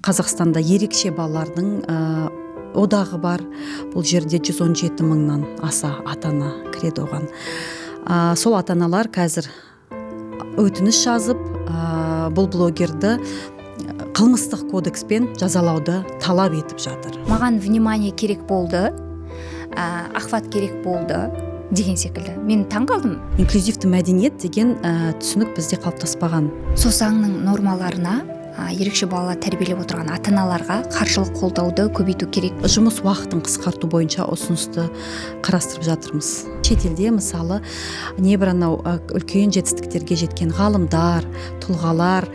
Қазақстанда ерекше балалардың одағы бар. Бұл жерде 117 мыңнан аса ата-ана кіреді оған. Сол ата-аналар қазір өтініш жазып, бұл блогерді қылмыстық кодекспен жазалауды талап етіп жатыр. Маған внимание керек болды, охват керек болды деген секілді. Мен таң қалдым. Инклюзивті мәдениет деген түсінік бізде қалыптаспаған. Сол заңның нормаларына ерекше балалар тәрбиелеп отырған ата-аналарға қаржылық қолдауды көбейту керек. Жұмыс уақытын қысқарту бойынша ұсынысты қарастырып жатырмыз. Шетелде мысалы небір анау үлкен жетістіктерге жеткен ғалымдар, тұлғалар,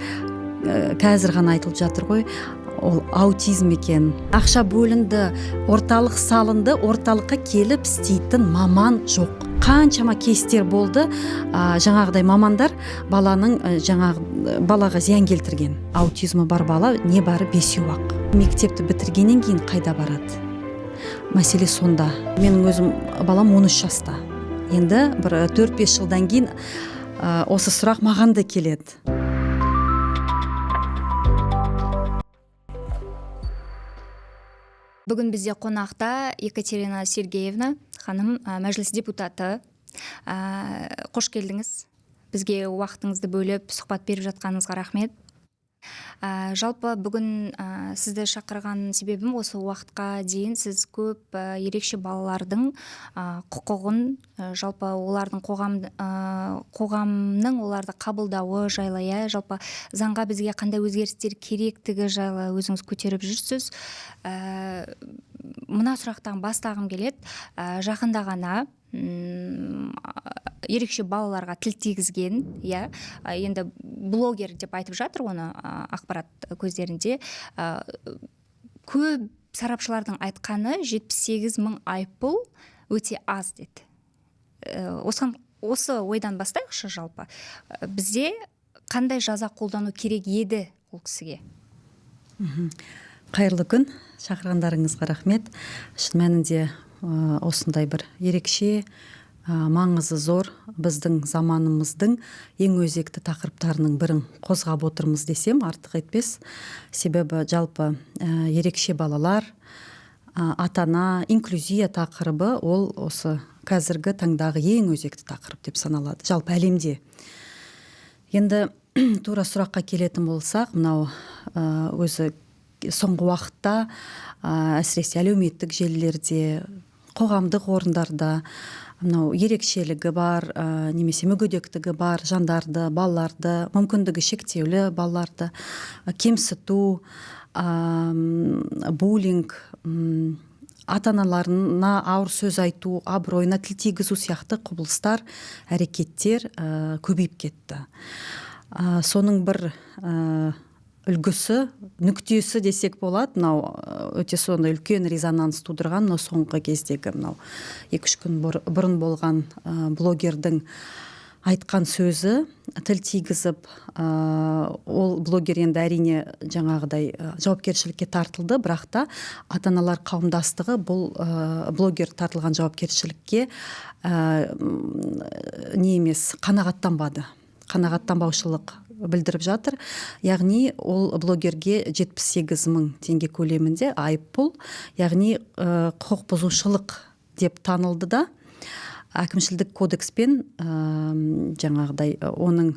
қазір ғана айтылып жатыр ғой, ол аутизм екен. Ақша бөлінді, орталық салынды, орталыққа келіп істейтін маман жоқ. Қаншама кейстер болды, жаңағыдай мамандар баланың, жаңағы балаға зиян келтірген. Аутизмі бар бала небары 5-ақ. Мектепті бітіргеннен кейін қайда барады? Мәселе сонда. Менің өзім балам 13 жаста. Енді бір 4-5 жылдан кейін осы сұрақ маған да келеді. Бүгін бізде қонақта Екатерина Сергеевна ханым, мәжіліс депутаты. Қош келдіңіз. Бізге уақытыңызды бөліп, сұхбат беріп жатқаныңызға рахмет. Жалпы бүгін сізді шақырған себебім осы уақытқа дейін сіз көп ерекше балалардың құқығын, жалпы олардың қоғамның оларды қабылдауы жайлы, жалпы заңға бізге қандай өзгерістер керектігі жайлы өзіңіз көтеріп жүрсіз. Мына сұрақтан бастағым келеді. Жақында ғана ерекше балаларға тіл тигізген, енді блогер деп айтып жатыр оны, ақпарат көздерінде. Көп сарапшылардың айтқаны 78 мың айыппұл өте аз деді. Осы ойдан бастайықшы жалпы. Бізде қандай жаза қолдану керек еді ол кісіге? Қайырлы күн, шақырғандарыңызға рахмет. Шын мәнінде, осындай бір ерекше, маңызы зор біздің заманымыздың ең өзекті тақырыптарының бірін қозғап отырмыз десем артық етпес. Себебі жалпы, ерекше балалар, ата-ана, инклюзия тақырыбы ол осы қазіргі таңдағы ең өзекті тақырып деп саналады жалпы әлемде. Енді тура сұраққа келетін болсақ, мынау, өзі соңғы уақытта, әсіресе әлеуметтік желілерде, қоғамдық орындарда мынау ерекшелігі бар, немесе мүгедектігі бар жандарды, балаларды, мүмкіндігі шектеулі балаларды кемсіту, буллинг, ата-аналарына ауыр сөз айту, абыройына тіл тигізу сияқты құбылыстар, әрекеттер, көбейіп кетті. Соның бір, үлгісі, нүктесі десек болады, мынау, өте сондай үлкен резонанс тудырған, мынау соңғы кездегі мынау екі-үш күн бұрын болған, блогердің айтқан сөзі, тіл тигізіп, ол блогер енді әрине жаңағыдай, жауапкершілікке тартылды, бірақ та ата-аналар қауымдастығы бұл, блогер тартылған жауапкершілікке, не емес, қанағаттанбады. Қанағаттанбаушылық білдіріп жатыр. Яғни ол блогерге 78 мың теңге көлемінде айыппұл, яғни, құқық бұзушылық деп танылды да, әкімшілік кодекспен, жаңағыдай, оның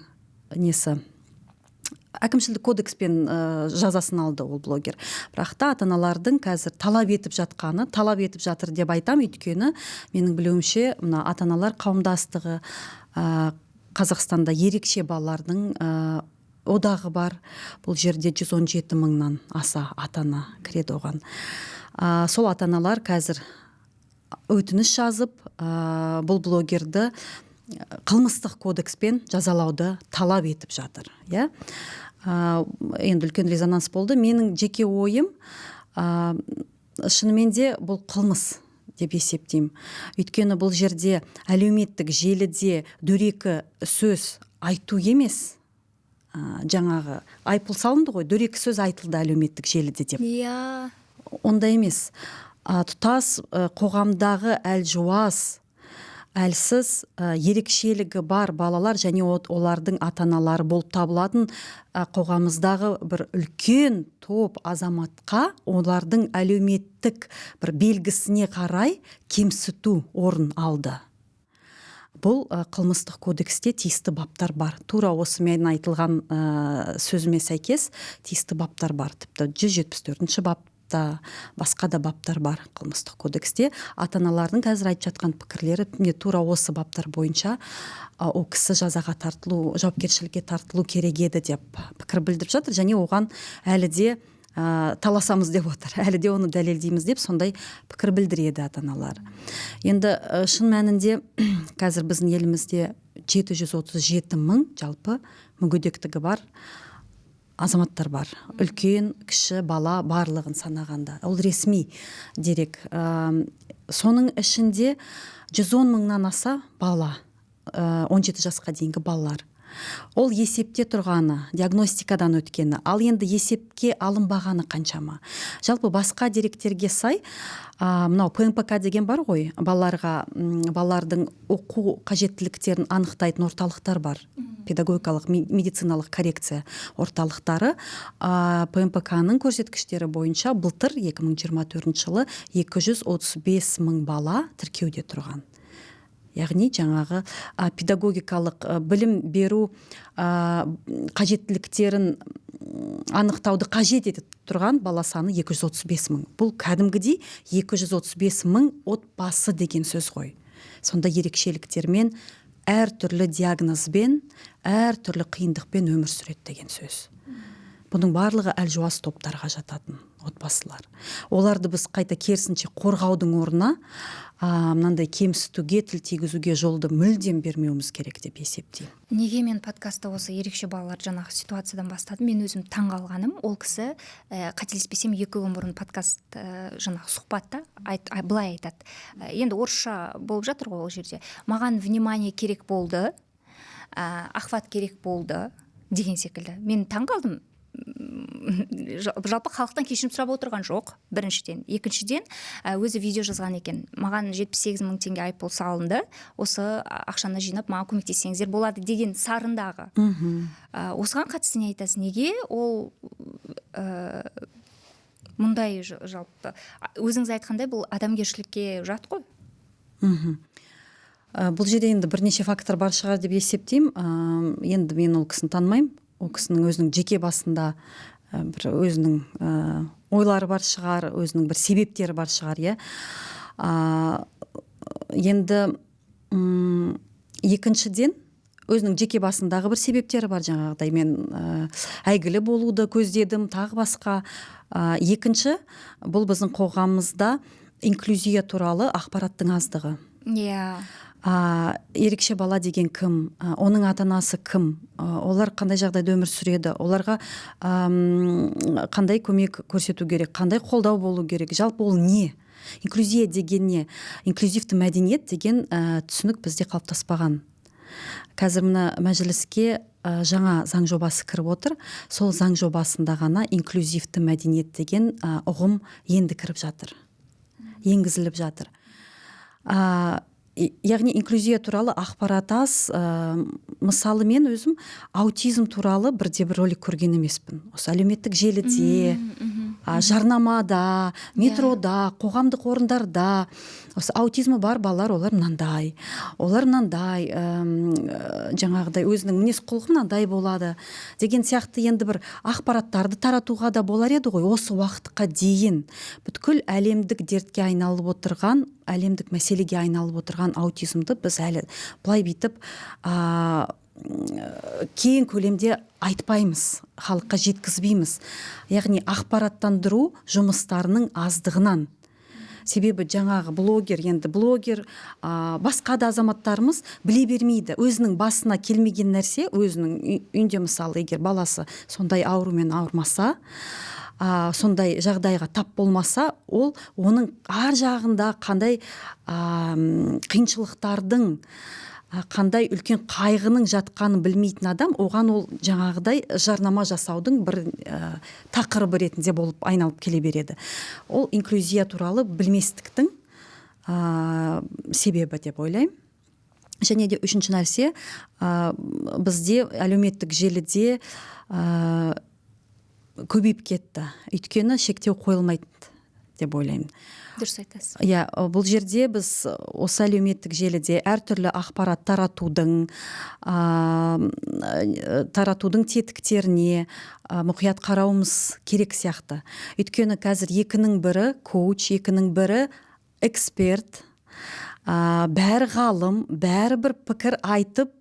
несі, әкімшілік кодекспен, жазасын алды ол блогер. Бірақ та ата-аналардың қазір талап етіп жатқаны, талап етіп жатыр деп айтам, өйткені менің білуімше, мына ата-аналар қауымдастығы, Қазақстанда ерекше балалардың, одағы бар. Бұл жерде 117 мыңнан аса ата-ана кіреді оған. Сол ата-аналар қазір өтініш жазып, бұл блогерді қылмыстық кодекспен жазалауды талап етіп жатыр. Иә? Енді үлкен резонанс болды. Менің жеке ойым, шынымен де бұл қылмыс деп есептеймін. Өйткені бұл жерде әлеуметтік желіде дөрекі сөз айту емес, жаңағы айыппұл салынды ғой, дөрекі сөз айтылды әлеуметтік желіде деп. Ондай емес. Тұтас, қоғамдағы әлжуаз, Әлсіз, ерекшелігі бар балалар және олардың ата-аналары болып табылатын қоғамымыздағы бір үлкен топ азаматқа олардың әлеуметтік бір белгісіне қарай кемсіту орын алды. Бұл қылмыстық кодексте тиісті баптар бар. Тура осы мен айтылған сөзіме сәйкес тиісті баптар бар. Тіпті 174 бапта, басқа да баптар бар қылмыстық кодексте. Ата аналардың қазір айтып жатқан пікірлері міне, тура осы баптар бойынша ол кісі жазаға тартылу, жауапкершілікке тартылу керек еді деп пікір білдіріп жатыр және оған әлі де таласамыз деп отыр, әлі де оны дәлелдейміз деп сондай пікір білдіреді ата аналар. Енді шын мәнінде қазір біздің елімізде 737 мың жалпы мүгедектігі бар азаматтар бар, үлкен, кіші бала барлығын санағанда, ол ресми дерек. Соның ішінде 110 мыңнан аса бала, 17 жасқа дейінгі балалар, ол есепте тұрғаны, диагностикадан өткені. Ал енді есепке алынбағаны қаншама? Жалпы басқа деректерге сай, мынау ПМПК деген бар ғой, балаларға, балалардың оқу қажеттіліктерін анықтайтын орталықтар бар, педагогикалық, медициналық коррекция орталықтары. ПМПК ның көрсеткіштері бойынша былтыр, 2024 жылы 235 мың бала тіркеуде тұрған, яғни жаңағы педагогикалық білім беру қажеттіліктерін анықтауды қажет етіп тұрған бала саны 235 мың. Бұл кәдімгідей 235 мың отбасы деген сөз ғой. Сонда ерекшеліктермен, әртүрлі диагнозбен, әртүрлі қиындықпен өмір сүреді деген сөз. Бұның барлығы әлжуаз топтарға жататын отбасылар. Оларды біз қайта керісінше қорғаудың орнына мынандай кемсітуге, тіл тигізуге жолды мүлдем бермеуіміз керек деп есептеймін. Неге мен подкастты осы ерекше балалар жаңағы ситуациядан бастадым? Мен өзім таң қалғаным, ол кісі, қателеспесем, 2 күн бұрын подкаст, жаңағы сұхбатта былай айтады. Енді орысша болып жатыр ғой ол жерде: «Маған внимание керек болды, охват керек болды» деген секілді. Мен таң қалдым. Жалпы халықтан кешірім сұрап отырған жоқ біріншіден. Екіншіден, өзі видео жазған екен: «Маған 78 мың теңге айыппұл салынды, осы ақшаны жинап, маған көмектессеңіздер болады» деген сарындағы. Осыған қатысты не айтасыз? Неге ол мұндай? Жалпы, өзіңіз айтқандай, бұл адамгершілікке жат қой. Бұл жерде енді бірнеше фактор бар шығар деп есептеймін. Енді мен ол кісіні танымаймын. Ол кісінің өзінің жеке басында бір өзінің ойлары бар шығар, өзінің бір себептері бар шығар, иә. Енді екіншіден, өзінің жеке басындағы бір себептері бар, жаңағыдай мен әйгілі болуды көздедім, тағы басқа. Екінші, бұл біздің қоғамымызда инклюзия туралы ақпараттың аздығы. Ерекше бала деген кім, оның ата анасы кім, олар қандай жағдайда өмір сүреді, оларға қандай көмек көрсету керек, қандай қолдау болу керек, жалпы ол не, инклюзия деген не, инклюзивті мәдениет деген түсінік бізде қалыптаспаған. Қазір мына Мәжіліске жаңа заң жобасы кіріп отыр. Сол заң жобасында ғана инклюзивті мәдениет деген ұғым енді кіріп жатыр, енгізіліп жатыр. Яғни инклюзия туралы ақпарат аз. Мысалы, мен өзім аутизм туралы бірде бір ролик көрген емеспін осы әлеуметтік желіде, жарнамада, метрода, қоғамдық орындарда. Осы аутизмі бар балалар, олар мынандай, олар мынандай, жаңағыдай өзінің мінез құлқы мынандай болады деген сияқты енді бір ақпараттарды таратуға да болар еді ғой. Осы уақытқа дейін бүткіл әлемдік дертке айналып отырған, әлемдік мәселеге айналып отырған аутизмді біз әлі былай бүйтіп кең көлемде айтпаймыз, халыққа жеткізбейміз, яғни ақпараттандыру жұмыстарының аздығынан. Себебі жаңағы блогер, енді блогер, басқа да азаматтарымыз біле бермейді. Өзінің басына келмеген нәрсе, өзінің үйінде, мысалы, егер баласы сондай аурумен ауырмаса, сондай жағдайға тап болмаса, ол оның ар жағында қандай қиыншылықтардың, қандай үлкен қайғының жатқанын білмейтін адам, оған ол жаңағыдай жарнама жасаудың бір тақырыбы ретінде болып айналып келе береді. Ол инклюзия туралы білместіктің себебі деп ойлаймын. Және де үшінші нәрсе, бізде әлеуметтік желіде көбейіп кетті, өйткені шектеу қойылмайды деп ойлаймын. Дұрыс айтасыз. Иә, бұл жерде біз осы әлеуметтік желіде әртүрлі ақпарат таратудың тетіктеріне мұқият қарауымыз керек сияқты. Өйткені қазір екінің бірі коуч, екінің бірі эксперт, бәрі ғалым, бәрі бір пікір айтып,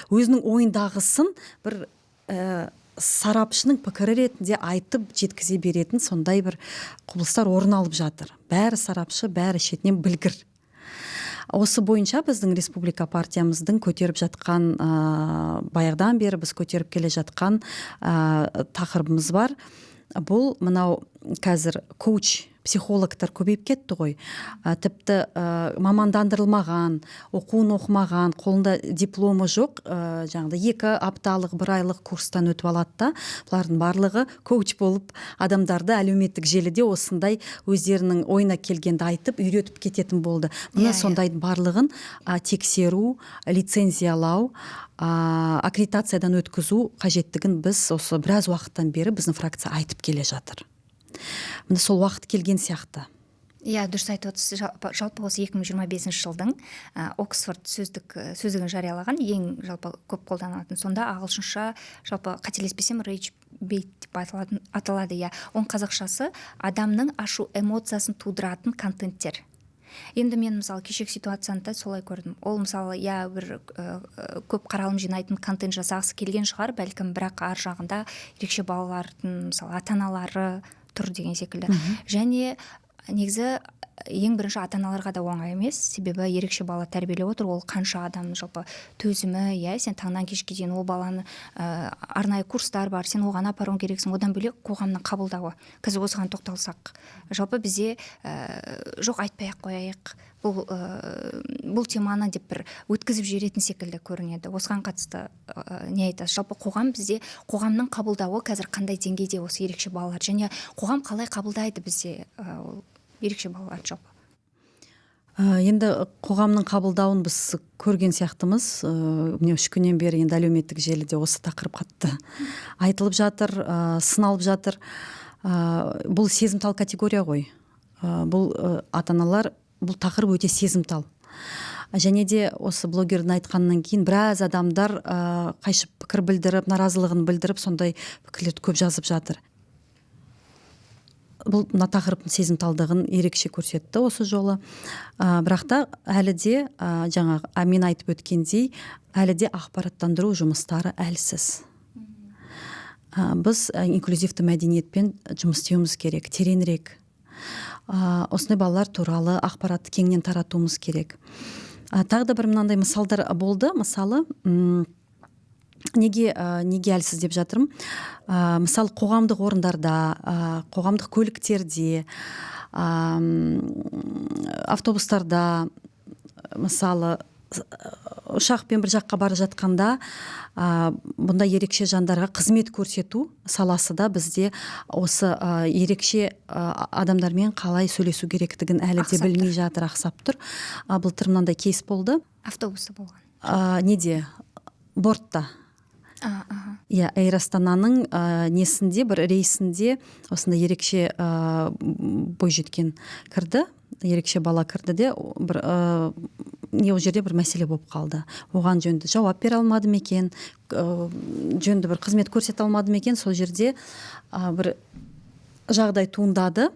өзінің ойындағысын бір сарапшының пікірі ретінде айтып жеткізе беретін сондай бір құбылыстар орын алып жатыр. Бәрі сарапшы, бәрі шетінен білгір. Осы бойынша біздің Республика партиямыздың көтеріп жатқан, баяғыдан бері біз көтеріп келе жатқан тақырыбымыз бар. Бұл мынау қазір коуч, психологтар көбейіп кетті ғой. Тіпті мамандандырылмаған, оқуын оқымаған, қолында дипломы жоқ, жаңағыдай 2 апталық, 1 айлық курстан өтіп алады да, бұлардың барлығы коуч болып адамдарды әлеуметтік желіде осындай өздерінің ойына келгенді айтып, үйретіп кететін болды. Мына сондайдың барлығын тексеру, лицензиялау, аккредитациядан өткізу қажеттігін біз осы біраз уақыттан бері біздің фракция айтып келе жатыр. Міне сол уақыт келген сияқты. Иә, дұрыс айтып отырсыз. Жалпы осы 2025 жылдың Оксфорд сөздігін жариялаған, ең жалпы көп қолданылатын. Сонда ағылшынша, жалпы қателеспесем, rage bait деп аталады, иә. Оның қазақшасы адамның ашу эмоциясын тудыратын контенттер. Енді мен, мысалы, кешегі ситуацияны да солай көрдім. Ол, мысалы, иә, бір көп қаралым жинайтын контент жасағысы келген шығар, бәлкім, бірақ ар жағында ерекше балалардың, мысалы, ата-аналары тұр деген секілді. Және негізі ең бірінші ата-аналарға да оңай емес, себебі ерекше бала тәрбиелеп отыр, ол қанша адамның жалпы төзімі, иә, сен таңнан кешке дейін ол баланы, арнайы курстар бар, сен оған апаруың керексің. Одан бөлек қоғамның қабылдауы. Қазір осыған тоқталсақ. Жалпы бізде жоқ, айтпай ақ қояйық, бұл теманы деп бір өткізіп жіберетін секілді көрінеді. Осыған қатысты не айтасыз? Жалпы қоғам бізде, қоғамның қабылдауы қазір қандай деңгейде осы ерекше балалар, және қоғам қалай қабылдайды бізде ол ерекше балаларды жалпы? Енді қоғамның қабылдауын біз көрген сияқтымыз. Міне 3 күннен бері енді әлеуметтік желіде осы тақырып қатты айтылып жатыр, сыналып жатыр. Бұл сезімтал категория ғой. Бұл ата-аналар, бұл тақырып өте сезімтал. Және де осы блогердің айтқанынан кейін біраз адамдар қайшы пікір білдіріп, наразылығын білдіріп, сондай пікірлерді көп жазып жатыр. Бұл мына тақырыптың сезімталдығын ерекше көрсетті осы жолы. Бірақ та әлі де, жаңағы, мен айтып өткендей, әлі де ақпараттандыру жұмыстары әлсіз. Біз инклюзивті мәдениетпен жұмыс істеуіміз керек, тереңірек. Осындай балалар туралы ақпаратты кеңінен таратуымыз керек. Тағы да бір мынандай мысалдар болды. Мысалы, неге әлсіз деп жатырмын? Мысалы, қоғамдық орындарда, қоғамдық көліктерде, автобустарда, мысалы, ұшақпен бір жаққа бара жатқанда, бұндай ерекше жандарға қызмет көрсету саласы да бізде осы ерекше адамдармен қалай сөйлесу керектігін әлі де Ақсап білмей тұр. жатыр, ақсап тұр. Былтыр мынандай кейс болды. Автобуста болған. Неде? Бортта. Иә, Эйр Астананың несінде, бір рейсінде осындай ерекше бойжеткен кірді, ерекше бала кірді де, бір, не, ол жерде бір мәселе болып қалды. Оған жөнді жауап бере алмады ма екен, жөнді бір қызмет көрсете алмады ма екен, сол жерде бір жағдай туындады.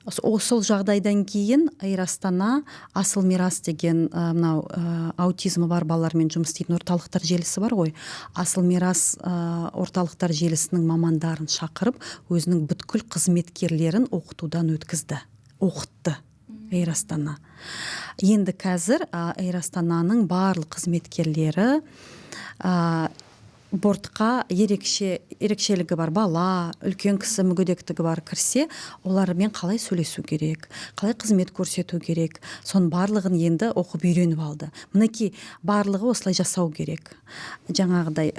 Сол жағдайдан кейін Эйр Астана Асыл Мирас деген, мынау, аутизмі бар балалармен жұмыс істейтін орталықтар желісі бар ғой. Асыл Мирас орталықтар желісінің мамандарын шақырып, өзінің бүткіл қызметкерлерін оқытудан өткізді. Оқытты Эйр Астана. Енді қазір Эйр Астананың барлық қызметкерлері Бортқа ерекшелігі бар бала, үлкен кісі, мүгедектігі бар кірсе, олармен қалай сөйлесу керек, қалай қызмет көрсету керек, соның барлығын енді оқып, үйреніп алды. Мінекей, барлығы осылай жасау керек. Жаңағыдай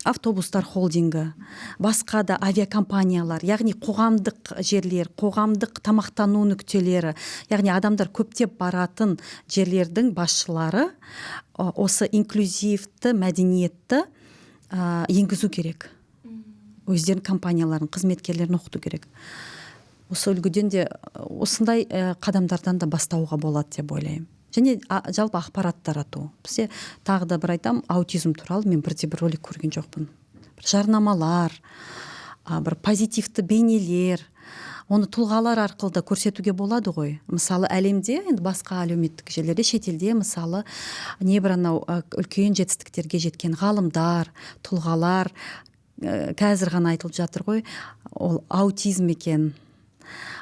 автобустар холдингі, басқа да авиакомпаниялар, яғни қоғамдық жерлер, қоғамдық тамақтану нүктелері, яғни адамдар көптеп баратын жерлердің басшылары осы инклюзивті мәдениетті енгізу керек, өздерінің компанияларын, қызметкерлерін оқыту керек. Осы үлгіден де, осындай қадамдардан да бастауға болады деп ойлаймын. Және жалпы ақпарат тарату. Бізде, тағы да бір айтам, аутизм туралы мен бірде бір ролик көрген жоқпын. Бір жарнамалар, бір позитивті бейнелер, оны тұлғалар арқылы да көрсетуге болады ғой. Мысалы, әлемде енді, басқа әлеуметтік желілерде, шетелде, мысалы, небір анау үлкен жетістіктерге жеткен ғалымдар, тұлғалар, қазір ғана айтылып жатыр ғой, ол аутизм екен,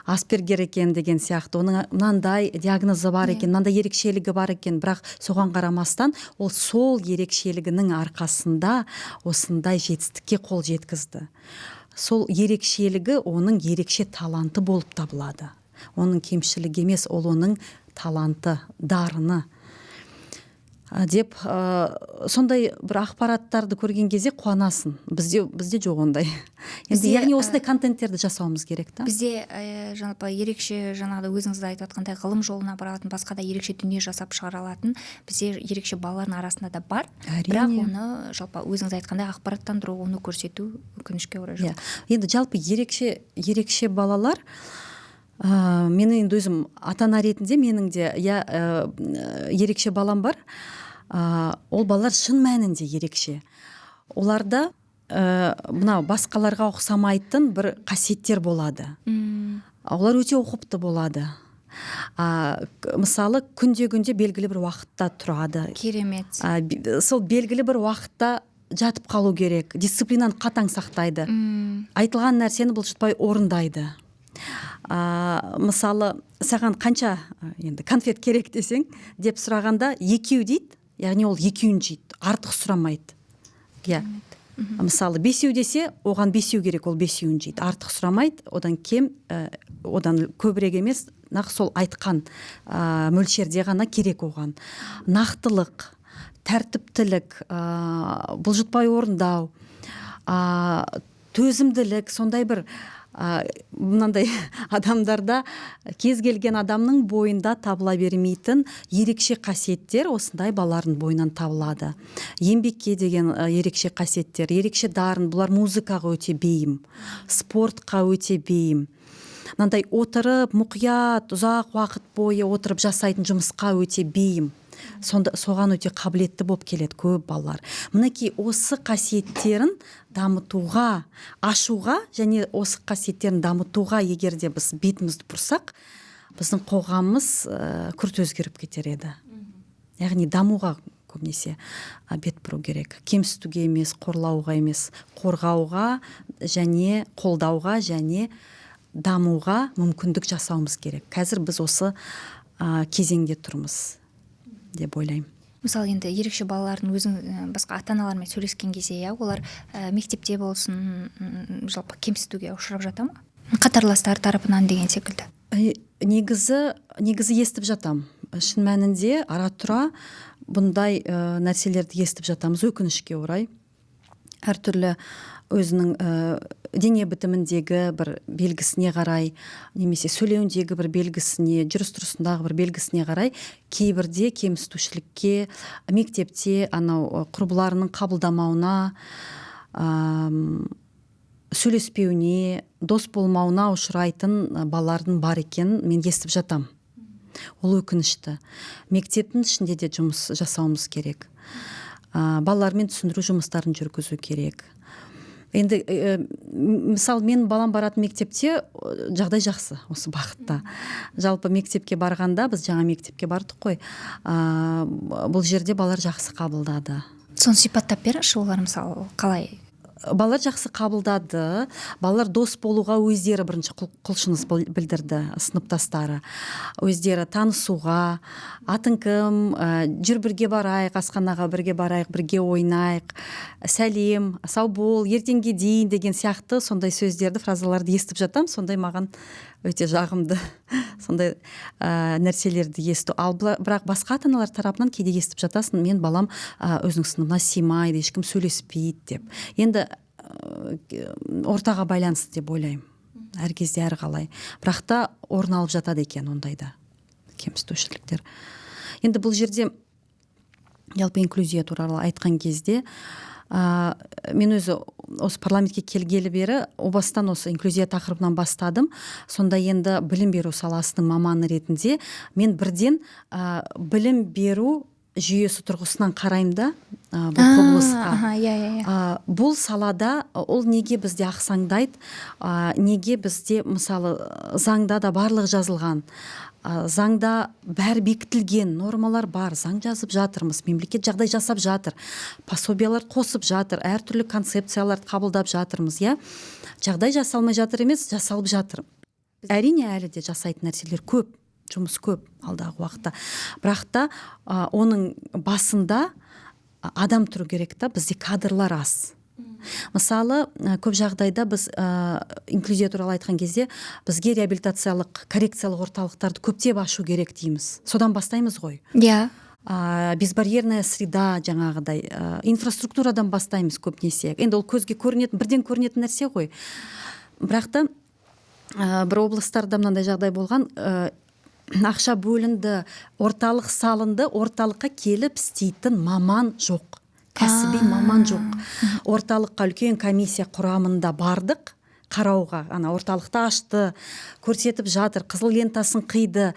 Аспергер екен деген сияқты, оның мынандай диагнозы бар екен, мынандай ерекшелігі бар екен, бірақ соған қарамастан ол сол ерекшелігінің арқасында осындай жетістікке қол жеткізді. Сол ерекшелігі оның ерекше таланты болып табылады, оның кемшілігі емес, ол оның таланты, дарыны деп. Сондай бір ақпараттарды көрген кезде қуанасың. Бізде жоқ ондай енді. Бізде, яғни осындай контенттерді жасауымыз керек та. Бізде жалпы ерекше, жаңағыдай өзіңіз де айтып жатқандай, ғылым жолына бара алатын, басқа да ерекше дүние жасап шығара алатын бізде ерекше балалардың арасында да бар. Бірақ оны жалпы өзіңіз айтқандай ақпараттандыру, оны көрсету, өкінішке орай, жоқ. Иә, енді жалпы ерекше балалар, мен енді өзім ата ана ретінде, менің де, иә, ерекше балам бар. Ол балалар шын мәнінде ерекше. Оларда мынау басқаларға ұқсамайтын бір қасиеттер болады. Олар өте ұқыпты болады. Мысалы, күнде күнде белгілі бір уақытта тұрады. Сол белгілі бір уақытта жатып қалу керек, дисциплинаны қатаң сақтайды, айтылған нәрсені бұлжытпай орындайды. Мысалы, саған қанша енді конфет керек десең деп сұрағанда, екеу дейді, яғни ол екеуін жейді, артық сұрамайды, иә. Мысалы, бесеу десе, оған бесеу керек, ол бесеуін жейді, артық сұрамайды, одан кем, одан көбірек емес, нақ сол айтқан мөлшерде ғана керек оған. Нақтылық, тәртіптілік, бұлжытпай орындау, төзімділік, сондай бір мынандай адамдарда, кез келген адамның бойында табыла бермейтін ерекше қасиеттер осындай балалардың бойынан табылады. Еңбекке деген ерекше қасиеттер, ерекше дарын. Бұлар музыкаға өте бейім, спортқа өте бейім, мынандай отырып, мұқият, ұзақ уақыт бойы отырып жасайтын жұмысқа өте бейім, сонда соған өте қабілетті болып келеді көп балалар. Мінекей, осы қасиеттерін дамытуға, ашуға және осы қасиеттерін дамытуға егер де біз бетімізді бұрсақ, біздің қоғамымыз күрт өзгеріп кетер еді. Яғни дамуға көбінесе бет бұру керек, кемсітуге емес, қорлауға емес, қорғауға және қолдауға және дамуға мүмкіндік жасауымыз керек. Қазір біз осы кезеңде тұрмыз деп ойлаймын. Мысалы, енді ерекше балалардың өзің басқа ата аналармен сөйлескен кезде, иә, олар мектепте болсын, жалпы кемсітуге ұшырап жата ма қатарластары тарапынан деген секілді? Негізі естіп жатам, шын мәнінде ара тұра бұндай нәрселерді естіп жатамыз, өкінішке орай. Әртүрлі өзінің дене бітіміндегі бір белгісіне қарай немесе сөйлеуіндегі бір белгісіне, жүріс тұрысындағы бір белгісіне қарай кейбірде кемсітушілікке, мектепте анау құрбыларының қабылдамауына, сөйлеспеуіне, дос болмауына ұшырайтын балалардың бар екенін мен естіп жатам. Ол өкінішті. Мектептің ішінде де жұмыс жасауымыз керек, балалармен түсіндіру жұмыстарын жүргізу керек. Енді мысалы, менің балам баратын мектепте жағдай жақсы осы бағытта. Жалпы мектепке барғанда, біз жаңа мектепке бардық қой, бұл жерде балалар жақсы қабылдады. Соны сипаттап беріңізші, олар, мысалы, қалай? Балалар жақсы қабылдады. Балалар дос болуға өздері бірінші құлшыныс білдірді, сыныптастары өздері танысуға: «Атың кім? Жүр, бірге барайық асханаға, бірге барайық, бірге ойнайық, сәлем, сау бол, ертеңге дейін» деген сияқты сондай сөздерді, фразаларды естіп жатамын. Сондай маған өте жағымды сондай нәрселерді есту. Ал бірақ басқа ата аналар тарапынан кейде естіп жатасың: «Мен балам өзінің сыныбына сыймайды, ешкім сөйлеспейді» деп. Енді ортаға байланысты деп ойлаймын, әр кезде әрқалай. Бірақ та орын алып жатады екен ондайда кемсітушіліктер. Енді бұл жерде жалпы инклюзия туралы айтқан кезде, мен өзі осы парламентке келгелі бері о бастан осы инклюзия тақырыбынан бастадым. Сонда енді білім беру саласының маманы ретінде мен бірден білім беру жүйесі тұрғысынан қараймын да бұл құбылысқа. Иә, иә, иә. Бұл салада ол неге бізде ақсаңдайды? Неге бізде, мысалы, заңда да барлығы жазылған, заңда бәрі бекітілген, нормалар бар, заң жазып жатырмыз, мемлекет жағдай жасап жатыр, пособиялар қосып жатыр, әртүрлі концепцияларды қабылдап жатырмыз, иә? Жағдай жасалмай жатыр емес, жасалып жатыр. Әрине, әлі де жасайтын нәрселер көп, жұмыс көп алдағы уақытта. Бірақ та оның басында адам тұру керек та. Бізде кадрлар аз. Мысалы, көп жағдайда біз инклюзия туралы айтқан кезде бізге реабилитациялық, коррекциялық орталықтарды көптеп ашу керек дейміз. Содан бастаймыз ғой. Безбарьерная среда, жаңағыдай инфраструктурадан бастаймыз көбінесе. Енді ол көзге көрінетін, бірден көрінетін нәрсе ғой. Бірақ та бір облыстарда мынандай жағдай болған: ақша бөлінді, орталық салынды, орталыққа келіп істейтін маман жоқ, кәсіби маман жоқ. Орталыққа үлкен комиссия құрамында бардық қарауға. Ана орталықты ашты, көрсетіп жатыр, қызыл лентасын қиды,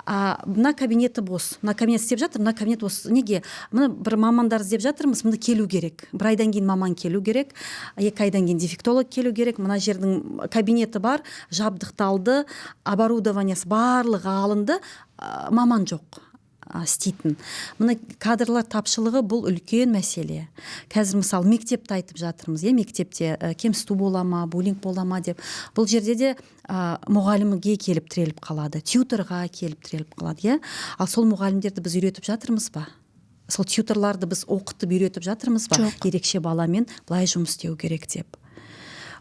а мына кабинеті бос. Мына кабинет істеп жатыр, мына кабинет бос. Неге? Мына бір мамандар іздеп жатырмыз, мында келу керек, бір айдан кейін маман келу керек, 2 айдан кейін дефектолог келу керек. Мына жердің кабинеті бар, жабдықталды, оборудованиясы барлығы алынды, маман жоқ істейтін. Мына кадрлар тапшылығы — бұл үлкен мәселе. Қазір, мысалы, мектепті айтып жатырмыз, иә, мектепте кемсіту бола ма, буллинг бола ма деп. Бұл жерде де мұғалімге келіп тіреліп қалады, тьюторға келіп тіреліп қалады, иә. Ал сол мұғалімдерді біз үйретіп жатырмыз ба? Сол тьюторларды біз оқытып, үйретіп жатырмыз ба? Жоқ. Ерекше баламен былай жұмыс істеу керек деп.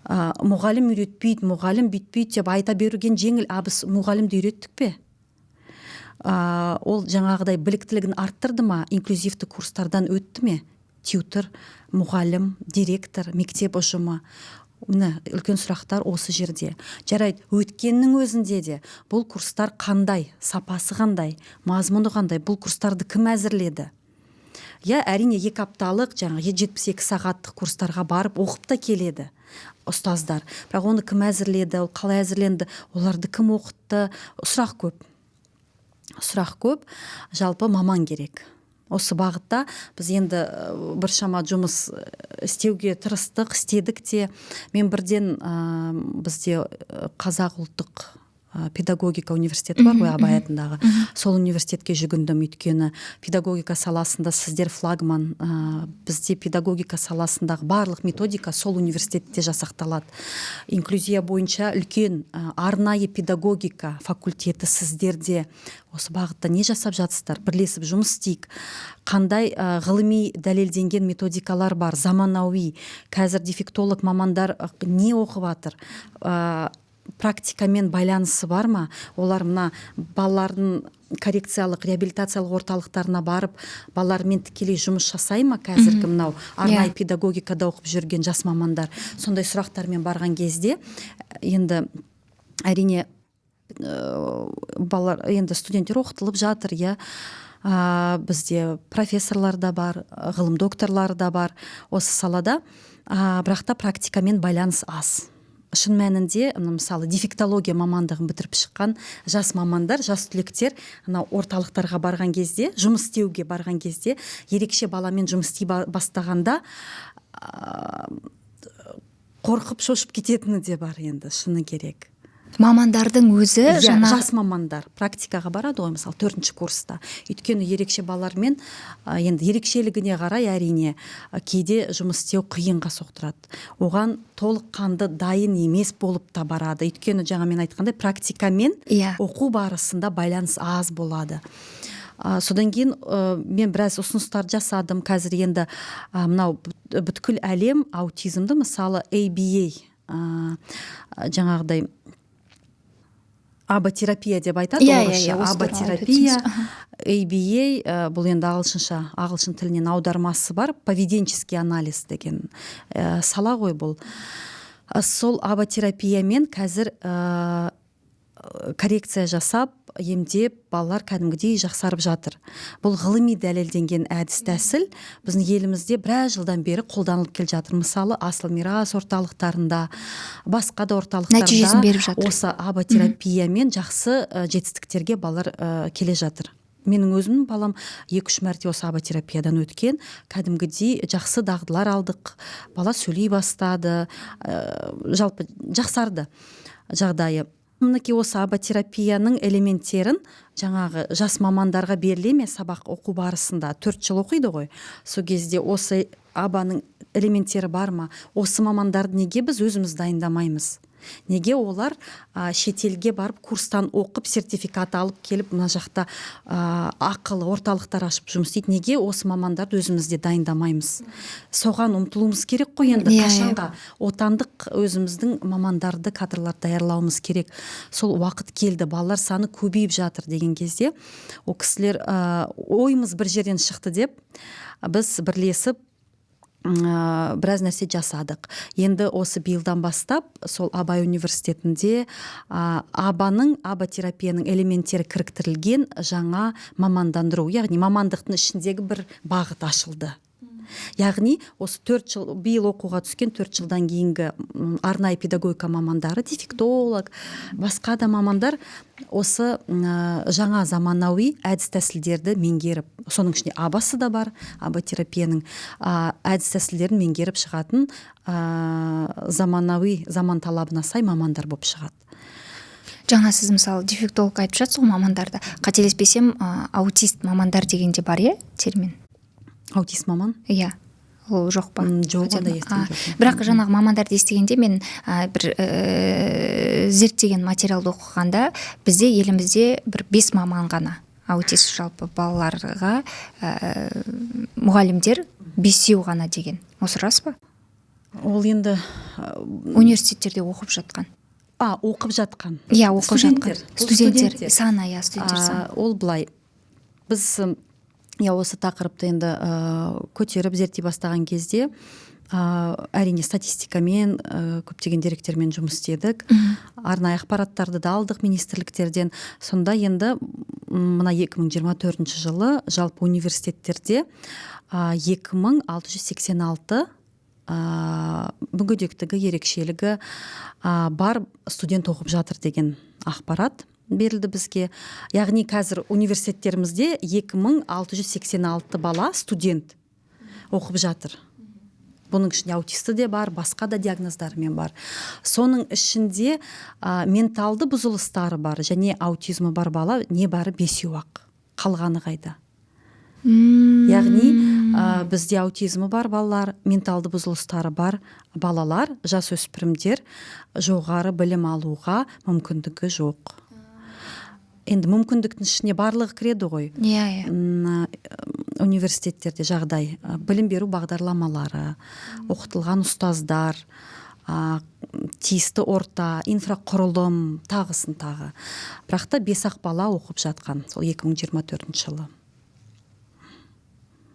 Мұғалім үйретпейді, мұғалім бүйтпейді деп айта беруген жеңіл. А біз мұғалімді үйреттік пе? Ол жаңағыдай біліктілігін арттырды ма, инклюзивті курстардан өтті ме тьютор, мұғалім, директор, мектеп ұжымы? Міне, үлкен сұрақтар осы жерде. Жарайды, өткеннің өзінде де бұл курстар қандай, сапасы қандай, мазмұны қандай, бұл курстарды кім әзірледі? Иә, әрине, 2 апталық, жаңағы 72 сағаттық курстарға барып оқып та келеді ұстаздар. Бірақ оны кім әзірледі, ол қалай әзірленді, оларды кім оқытты? Сұрақ көп, сұрақ көп. Жалпы маман керек. Осы бағытта біз енді біршама жұмыс істеуге тырыстық, істедік те. Мен бірден бізде Қазақ ұлттық педагогика университеті бар ғой, Абай атындағы, сол университетке жүгіндім. Өйткені педагогика саласында сіздер флагман. Бізде педагогика саласындағы барлық методика сол университетте жасақталады. Инклюзия бойынша үлкен арнайы педагогика факультеті сіздерде. Осы бағытта не жасап жатсыздар? Бірлесіп жұмыс істейік. Қандай ғылыми дәлелденген методикалар бар заманауи? Қазір дефектолог мамандар не оқып жатыр? Практикамен байланысы бар ма? Олар мына балалардың коррекциялық, реабилитациялық орталықтарына барып, балалармен тікелей жұмыс жасай ма қазіргі мынау арнайы педагогикада оқып жүрген жас мамандар? Сондай сұрақтармен барған кезде енді, әрине, балалар, енді студенттер оқытылып жатыр, иә. Бізде профессорлар да бар, ғылым докторлары да бар осы салада, бірақ та практикамен байланыс аз. Шын мәнінде, мысалы, дефектология мамандығын бітіріп шыққан жас мамандар, жас түлектер ана орталықтарға барған кезде, жұмыс істеуге барған кезде, ерекше баламен жұмыс істей бастағанда қорқып, шошып кететіні де бар енді, шыны керек. Мамандардың өзі? Иә, жаңағы жас мамандар практикаға барады ғой, мысалы, төртінші курста. Өйткені ерекше балалармен енді ерекшелігіне қарай, әрине, кейде жұмыс істеу қиынға соқтырады. Оған толыққанды дайын емес болып та барады, өйткені жаңа мен айтқандай, практикамен оқу барысында байланыс аз болады. Содан кейін мен біраз ұсыныстар жасадым. Қазір енді мынау бүткіл әлем аутизмді, мысалы, ABA, жаңағыдай АБА-терапия деп айтады орысша. Иә, осы туралы айтып АБА-терапия, өтсеңіз. ABA, бұл енді ағылшынша, ағылшын тілінен аудармасы бар, поведенческий анализ деген сала ғой бұл. Сол АБА-терапиямен қазір коррекция жасап, емдеп, балалар кәдімгідей жақсарып жатыр. Бұл ғылыми дәлелденген әдіс тәсіл біздің елімізде біраз жылдан бері қолданылып келе жатыр. Мысалы, Асыл мирас орталықтарында, басқа да орталықтарда Нәтижесін беріп жатыр. осы АБА-терапиямен жақсы жетістіктерге балалар келе жатыр. Менің өзімнің балам 2-3 мәрте осы АБА-терапиядан өткен, кәдімгідей жақсы дағдылар алдық, бала сөйлей бастады, жалпы жақсарды жағдайы. Мінекей, осы АБА-терапияның элементтерін жаңағы жас мамандарға беріле ме сабақ оқу барысында? 4 жыл оқиды ғой, сол кезде осы АБА-ның элементтері бар ма? Осы мамандарды неге біз өзіміз дайындамаймыз? Неге олар шетелге барып, курстан оқып, сертификат алып келіп, мына жақта ақылы орталықтар ашып жұмыс істейді? Неге осы мамандарды өзімізде дайындамаймыз? Соған ұмтылуымыз керек қой енді. Иә, иә. Қашанға отандық өзіміздің мамандарды, кадрлар даярлауымыз керек. Сол уақыт келді, балалар саны көбейіп жатыр деген кезде, ол кісілер ойымыз бір жерден шықты деп, біз бірлесіп біраз нәрсе жасадық. Енді осы биылдан бастап сол Абай университетінде АБА-ның, АБА-терапияның элементтері кіріктірілген жаңа мамандандыру, яғни мамандықтың ішіндегі бір бағыт ашылды. Яғни осы 4 жыл, биыл оқуға түскен 4 жылдан кейінгі арнайы педагогика мамандары, дефектолог, басқа да мамандар осы жаңа заманауи әдіс тәсілдерді меңгеріп, соның ішінде АБА-сы да бар, АБА-терапияның әдіс тәсілдерін меңгеріп шығатын заманауи, заман талабына сай мамандар болып шығады. Жаңа сіз, мысалы, дефектолог айтып жатсыз ғой мамандарды. Қателеспесем, аутист мамандар деген де бар, иә, термин? Аутист маман? Иә, ол жоқ па? Жоқ, Хотя бы. ондай естіген жоқпын. Бірақ жаңағы мамандарды естігенде мен бір зерттеген материалды оқығанда, бізде, елімізде бір бес маман ғана аутист жалпы балаларға мұғалімдер бесеу ғана деген. Осы рас па? Ол енді Университеттерде оқып жатқан. А, оқып жатқан. Иә, оқып жатқан. Студенттер. Бұл Студенттер студенттер. саны, иә, студенттер саны. Ол былай, біз иә, осы тақырыпты енді көтеріп, зерттей бастаған кезде, әрине, статистикамен, көптеген деректермен жұмыс істедік, арнайы ақпараттарды да алдық министрліктерден. Сонда енді мына 2024 жылы жалпы университеттерде 2686 мүгедектігі ерекшелігі бар студент оқып жатыр деген ақпарат берілді бізге. Яғни қазір университеттерімізде 2686 бала, студент оқып жатыр. Бұның ішінде аутисті де бар, басқа да диагноздарымен бар. Соның ішінде менталды бұзылыстары бар және аутизмі бар бала небәрі бесеу ақ. Қалғаны қайда? Яғни бізде аутизмі бар балалар, менталды бұзылыстары бар балалар, жасөспірімдер жоғары білім алуға мүмкіндігі жоқ. Енді мүмкіндіктің ішіне барлығы кіреді ғой. иә иә Университеттерде жағдай, білім беру бағдарламалары, оқытылған ұстаздар, тиісті орта, инфрақұрылым, тағысын тағы. Бірақ та бес ақ бала оқып жатқан сол 2024 жылы.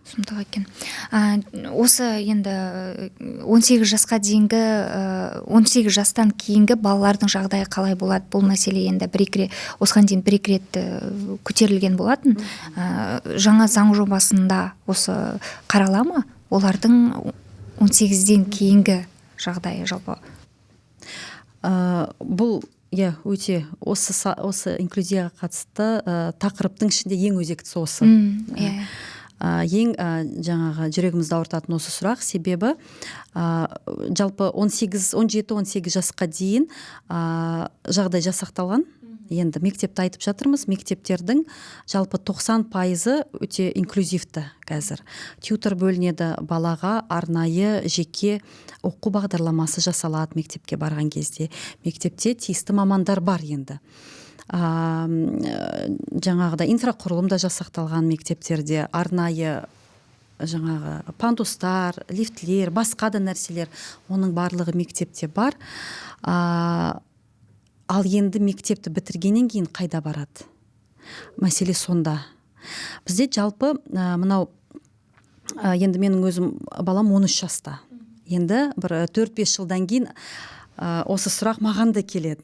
Сұмдық екен. Осы енді 18 жасқа дейінгі, 18 жастан кейінгі балалардың жағдайы қалай болады? Бұл мәселе енді бір екі рет, осыған дейін бір екі рет көтерілген болатын. Жаңа заң жобасында осы қарала ма, олардың 18-ден кейінгі жағдайы жалпы? Бұл, иә, өте осы инклюзияға қатысты тақырыптың ішінде ең өзектісі осы. Иә. Ең жаңағы жүрегімізді ауыртатын осы сұрақ, себебі жалпы 18, 17-18 жасқа дейін жағдай жасақталған. Енді мектепті айтып жатырмыз, мектептердің жалпы 90%-ы өте инклюзивті қазір. Тьютор бөлінеді, балаға арнайы жеке оқу бағдарламасы жасалады мектепке барған кезде. Мектепте тиісті мамандар бар енді. Жаңағыдай инфрақұрылым да жасақталған мектептерде, арнайы жаңағы пандустар, лифтлер, басқа да нәрселер, оның барлығы мектепте бар. Ал енді мектепті бітіргеннен кейін қайда барады? Мәселе сонда. Бізде жалпы мынау енді менің өзім балам 13 жаста. Енді бір 4-5 жылдан кейін осы сұрақ маған да келеді.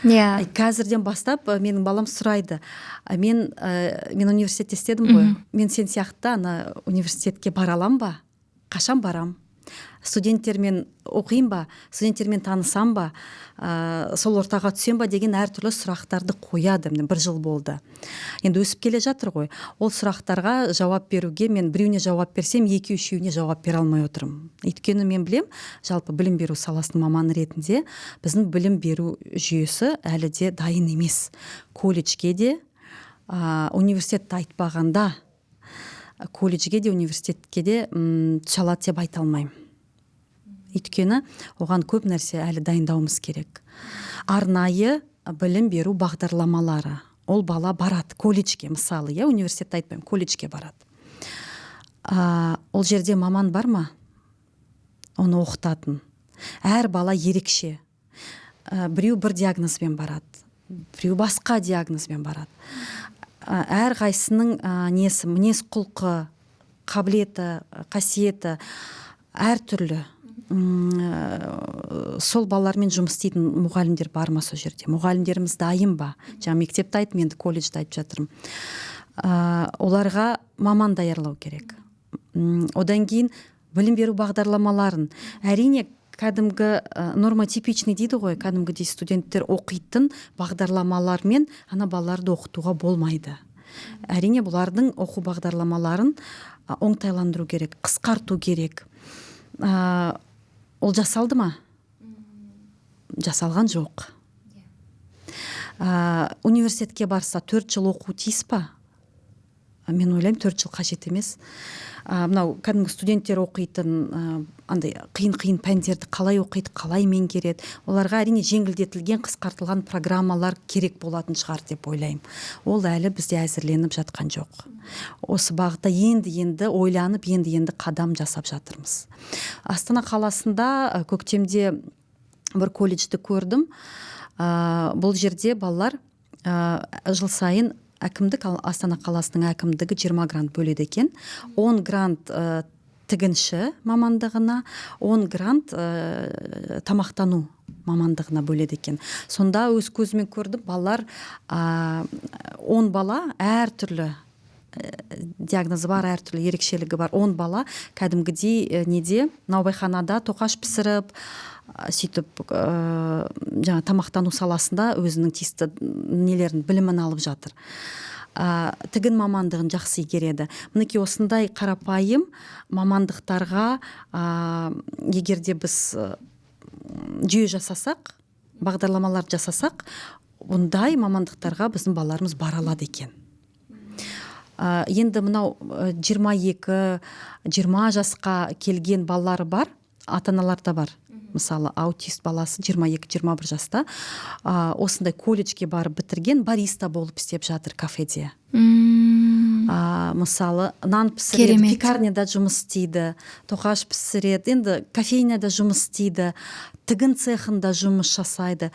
Қазірден бастап менің балам сұрайды. Мен университетте істедім ғой. Мен сен сияқты ана университетке бара алам ба? Қашан барам? Студенттермен оқиын ба? Студенттермен танысам ба? Сол ортаға түсем ба деген әртүрлі сұрақтарды қояды. Міне, бір жыл болды. Енді өсіп келе жатыр ғой. Ол сұрақтарға жауап беруге мен біреуіне жауап берсем, екі-үшеуіне жауап бере алмай отырмын. Өйткені мен білем, жалпы білім беру саласының маманы ретінде біздің білім беру жүйесі әлі де дайын емес. Колледжге де, университетті айтпағанда, колледжге де, университетке де түсе алады деп айта алмаймын. Өйткені оған көп нәрсе әлі дайындауымыз керек. Арнайы білім беру бағдарламалары. Ол бала барады колледжге, мысалы, иә, университетті айтпаймын, колледжге барады. Ол жерде маман бар ма? Оны оқытатын. Әр бала ерекше. Біреу бір диагнозбен барады, біреу басқа диагнозбен барады. Әрқайсысының несі, мінез құлқы, қабілеті, қасиеті әртүрлі. Сол балалармен жұмыс істейтін мұғалімдер бар ма сол жерде? Мұғалімдеріміз дайын ба? Жаңа мектепті айттым, енді колледжді айтып жатырмын. Оларға маман даярлау керек. Одан кейін білім беру бағдарламаларын. Әрине, кәдімгі нормотипичный дейді ғой, кәдімгідей студенттер оқитын бағдарламалармен ана балаларды оқытуға болмайды. Әрине, бұлардың оқу бағдарламаларын оңтайландыру керек, қысқарту керек. Ол жасалды ма? Жасалған жоқ. Университетке барса 4 жыл оқу тиіс па? Мен ойлаймын, 4 жыл қажет емес. Мынау кәдімгі студенттер оқитын андай қиын-қиын пәндерді қалай оқиды, қалай меңгереді? Оларға әрине жеңілдетілген, қысқартылған программалар керек болатын шығар деп ойлаймын. Ол әлі бізде әзірленіп жатқан жоқ. Осы бағытта енді-енді ойланып, енді-енді қадам жасап жатырмыз. Астана қаласында көктемде бір колледжді көрдім. Бұл жерде балалар жыл сайын әкімдік, Астана қаласының әкімдігі 20 грант бөледі екен. 10 грант тігінші мамандығына, 10 грант тамақтану мамандығына бөледі екен. Сонда өз көзіммен көрдім, балалар, 10 бала әртүрлі диагнозы бар, әртүрлі ерекшелігі бар. 10 бала кәдімгідей неде, наубайханада тоқаш пісіріп, сөйтіп жаңа тамақтану саласында өзінің тиісті нелерін, білімін алып жатыр. Тігін мамандығын жақсы игереді. Мінекей, осындай қарапайым мамандықтарға егер де біз жүйе жасасақ, бағдарламалар жасасақ, ондай мамандықтарға біздің балаларымыз бара алады екен. Енді мынау 22, 20 жасқа келген балалары бар, ата-аналар да бар. Мысалы, аутист баласы 22-21 жаста, осындай колледжге барып бітірген, бариста болып істеп жатыр кафеде. Мысалы, нан пісіреді, пекарняда жұмыс істейді, тоқаш пісіреді, енді кофейняда жұмыс істейді, тігін цехында жұмыс жасайды,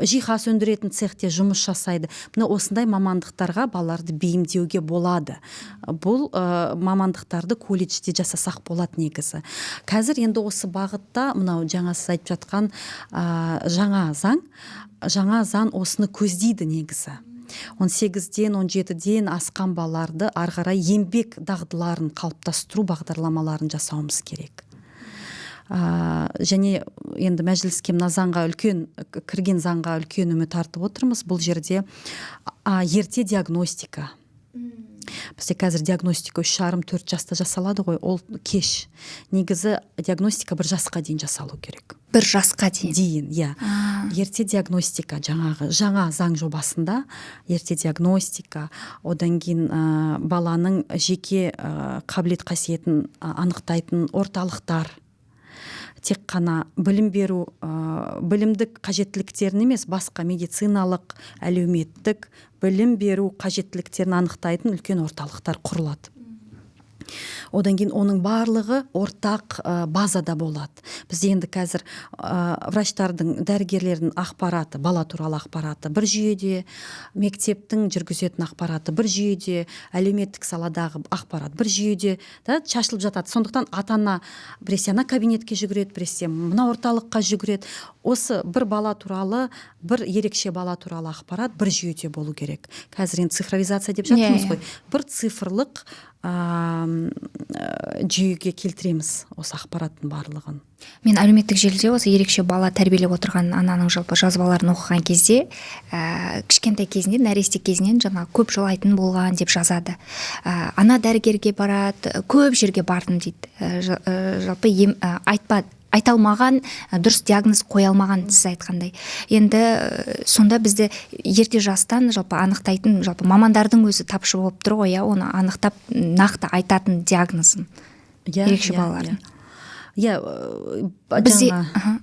жиһаз өндіретін цехте жұмыс жасайды. Мына осындай мамандықтарға балаларды бейімдеуге болады. Бұл мамандықтарды колледжде жасасақ болады негізі. Қазір енді осы бағытта мынау жаңа сіз айтып жатқан жаңа заң осыны көздейді негізі. 18-ден, 17-ден асқан балаларды ары қарай еңбек дағдыларын қалыптастыру бағдарламаларын жасауымыз керек. Және енді мәжіліске мына заңға үлкен, кірген заңға үлкен үміт артып отырмыз. Бұл жерде ерте диагностика. Бізде қазір диагностика 3,5-4 жаста жасалады ғой, ол кеш. Негізі диагностика 1 жасқа дейін жасалу керек. 1 жасқа дейін? Дейін, иә. Ерте диагностика, жаңағы жаңа заң жобасында ерте диагностика, одан кейін баланың жеке қабілет қасиетін анықтайтын орталықтар, тек қана білім беру, білімдік қажеттіліктерін емес, басқа медициналық, әлеуметтік, білім беру қажеттіліктерін анықтайтын үлкен орталықтар құрылады. Одан кейін оның барлығы ортақ базада болады. Бізде енді қазір врачтардың, дәрігерлердің ақпараты, бала туралы ақпараты бір жүйеде, мектептің жүргізетін ақпараты бір жүйеде, әлеуметтік саладағы ақпарат бір жүйеде да, шашылып жатады. Сондықтан ата ана біресе ана кабинетке жүгіреді, біресе мына орталыққа жүгіреді. Осы бір бала туралы, бір ерекше бала туралы ақпарат бір жүйеде болу керек. Қазір енді цифровизация деп жатырмыз ғой, бір цифрлық жүйеге келтіреміз осы ақпараттың барлығын. Мен әлеуметтік желіде осы ерекше бала тәрбиелеп отырған ананың жалпы жазбаларын оқыған кезде, кішкентай кезінде, нәресте кезінен жаңағы көп жылайтын болған деп жазады. Ана дәрігерге барады, көп жерге бардым дейді. Жалпы ем, айтпа айта алмаған, дұрыс диагноз қоя алмаған, сіз айтқандай. Енді сонда бізді ерте жастан жалпы анықтайтын жалпы мамандардың өзі тапшы болып тұр ғой, иә, оны анықтап, нақты айтатын диагнозын ерекше балалардың. Иә. Бізде Жаңа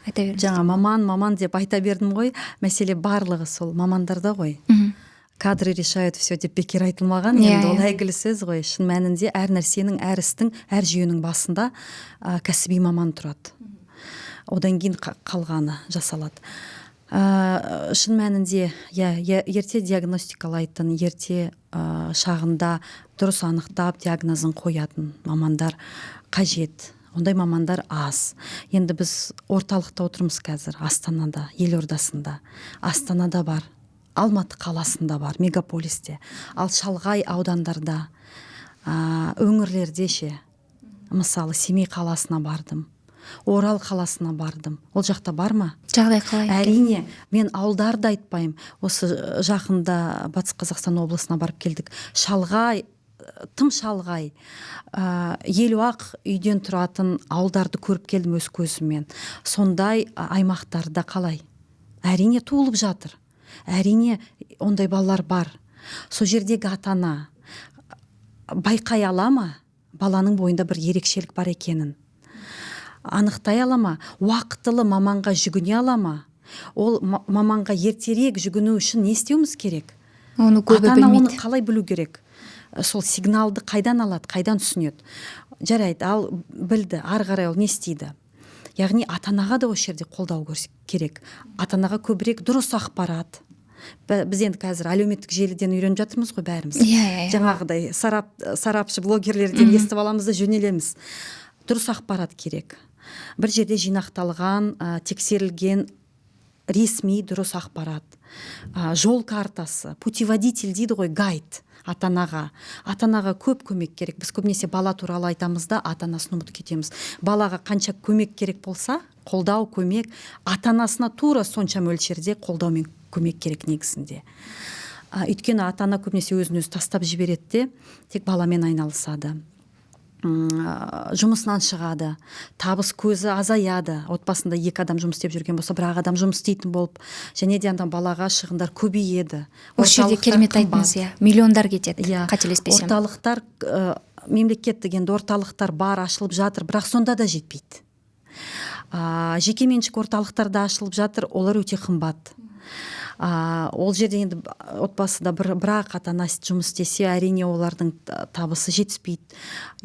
Айта беріңіз. Жаңа маман, маман деп айта бердім ғой. Мәселе барлығы сол мамандарда ғой. «Кадры решают все» деп бекер айтылмаған. Енді ол әйгілі сөз ғой. Шын мәнінде әр нәрсенің, әр істің, әр жүйенің басында кәсіби маман тұрады, одан кейін қалғаны жасалады. Шын мәнінде, иә, ерте диагностикалайтын, ерте шағында дұрыс анықтап, диагнозын қоятын мамандар қажет. Ондай мамандар аз. Енді біз орталықта отырмыз қазір, Астанада, елордасында. Астанада бар, Алматы қаласында бар, мегаполисте. Ал шалғай аудандарда, өңірлерде ше? Мысалы, Семей қаласына бардым, Орал қаласына бардым. Ол жақта бар ма? Жағдай қалай екен? Әрине, мен ауылдарды айтпаймын. Осы жақында Батыс Қазақстан облысына барып келдік. Шалғай, тым шалғай, 50 ақ үйден тұратын ауылдарды көріп келдім өз көзіммен. Сондай аймақтарда қалай? Әрине, туылып жатыр, әрине, ондай балалар бар. Сол жердегі ата ана байқай ала ма баланың бойында бір ерекшелік бар екенін? Анықтай ала ма? Уақытылы маманға жүгіне ала ма? Ол маманға ертерек жүгіну үшін не істеуіміз керек? Оны көбі Ата ана оны білмейді. қалай білу керек? Сол сигналды қайдан алады, қайдан түсінеді? Жарайды, ал білді, ары қарай ол не істейді? Яғни ата анаға да осы жерде қолдау керек. Ата анаға көбірек дұрыс ақпарат. Біз енді қазір әлеуметтік желіден үйреніп жатырмыз ғой бәріміз. иә иә, иә. Жаңағыдай сарапшы блогерлерден естіп аламыз да жөнелеміз. Дұрыс ақпарат керек, бір жерде жинақталған, тексерілген, ресми дұрыс ақпарат, жол картасы, путеводитель дейді ғой, гайд ата анаға. Ата анаға көп көмек керек. Біз көбінесе бала туралы айтамыз да, ата анасын ұмытып кетеміз. Балаға қанша көмек керек болса, қолдау, көмек, ата анасына тура сонша мөлшерде қолдау мен көмек керек негізінде. Өйткені ата ана көбінесе өзін өзі тастап жібереді де, тек баламен айналысады. Жұмысынан шығады, табыс көзі азаяды. Отбасында екі адам жұмыс істеп жүрген болса, бір ақ адам жұмыс істейтін болып, және де анда балаға шығындар көбейеді. Осы жерде Орталықтар керемет қымбат. айттыңыз, иә, миллиондар кетеді, қателеспесем. Орталықтар, мемлекеттік енді орталықтар бар, ашылып жатыр, бірақ сонда да жетпейді. Жекеменшік орталықтар да ашылып жатыр, олар өте қымбат. Ол жерде енді отбасыда бір ақ ата ана жұмыс істесе, әрине, олардың табысы жетіспейді.